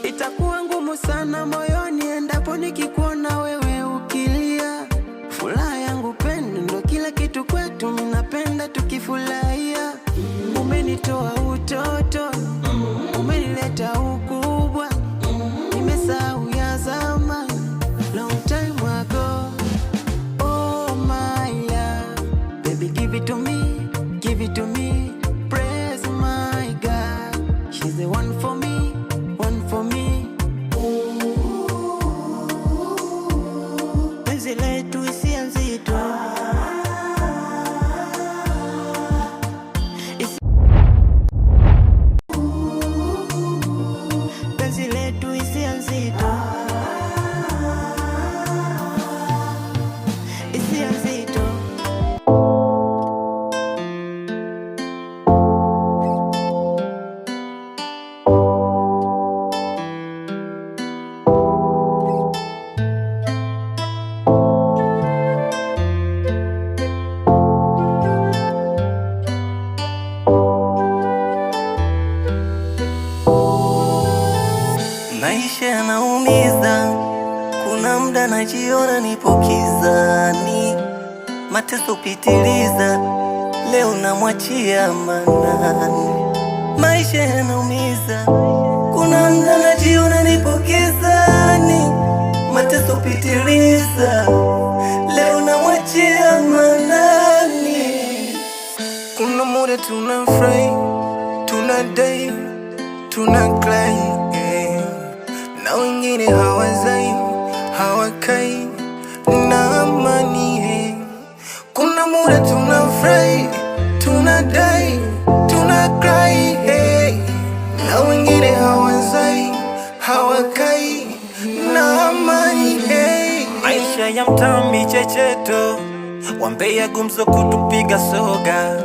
Itakuwa ngumu sana moyoni endapo nikikuona wewe ukilia. Furaha yangu pendo ndo kila kitu kwetu, minapenda tukifurahia. Umenitoa utoto, umenileta ukubwa, nimesahau ya zamani, long time ago. Oh my love, baby give it to me, give it to me. Praise my God, she's the one for me, one for me. Penzi letu hisia nzito. Penzi letu hisia nzito. Hisia nzito. Maisha yanaumiza, kuna muda najiona nipo kizani, mateso pitiliza, leo namwachia Manani. Maisha yanaumiza, kuna muda najiona nipo kizani, mateso pitiliza, leo namwachia Manani. Kuna muda tunafurahi, tunadai, tuna cry, eh. Na wengine hawazai, hawakai na amani, eh. Kuna muda tunafurahi, tunadai, tuna cry, eh. Na wengine hawazai, hawakai na amani, eh. Maisha ya mtaa michecheto, wambea gumzo kutupiga soga.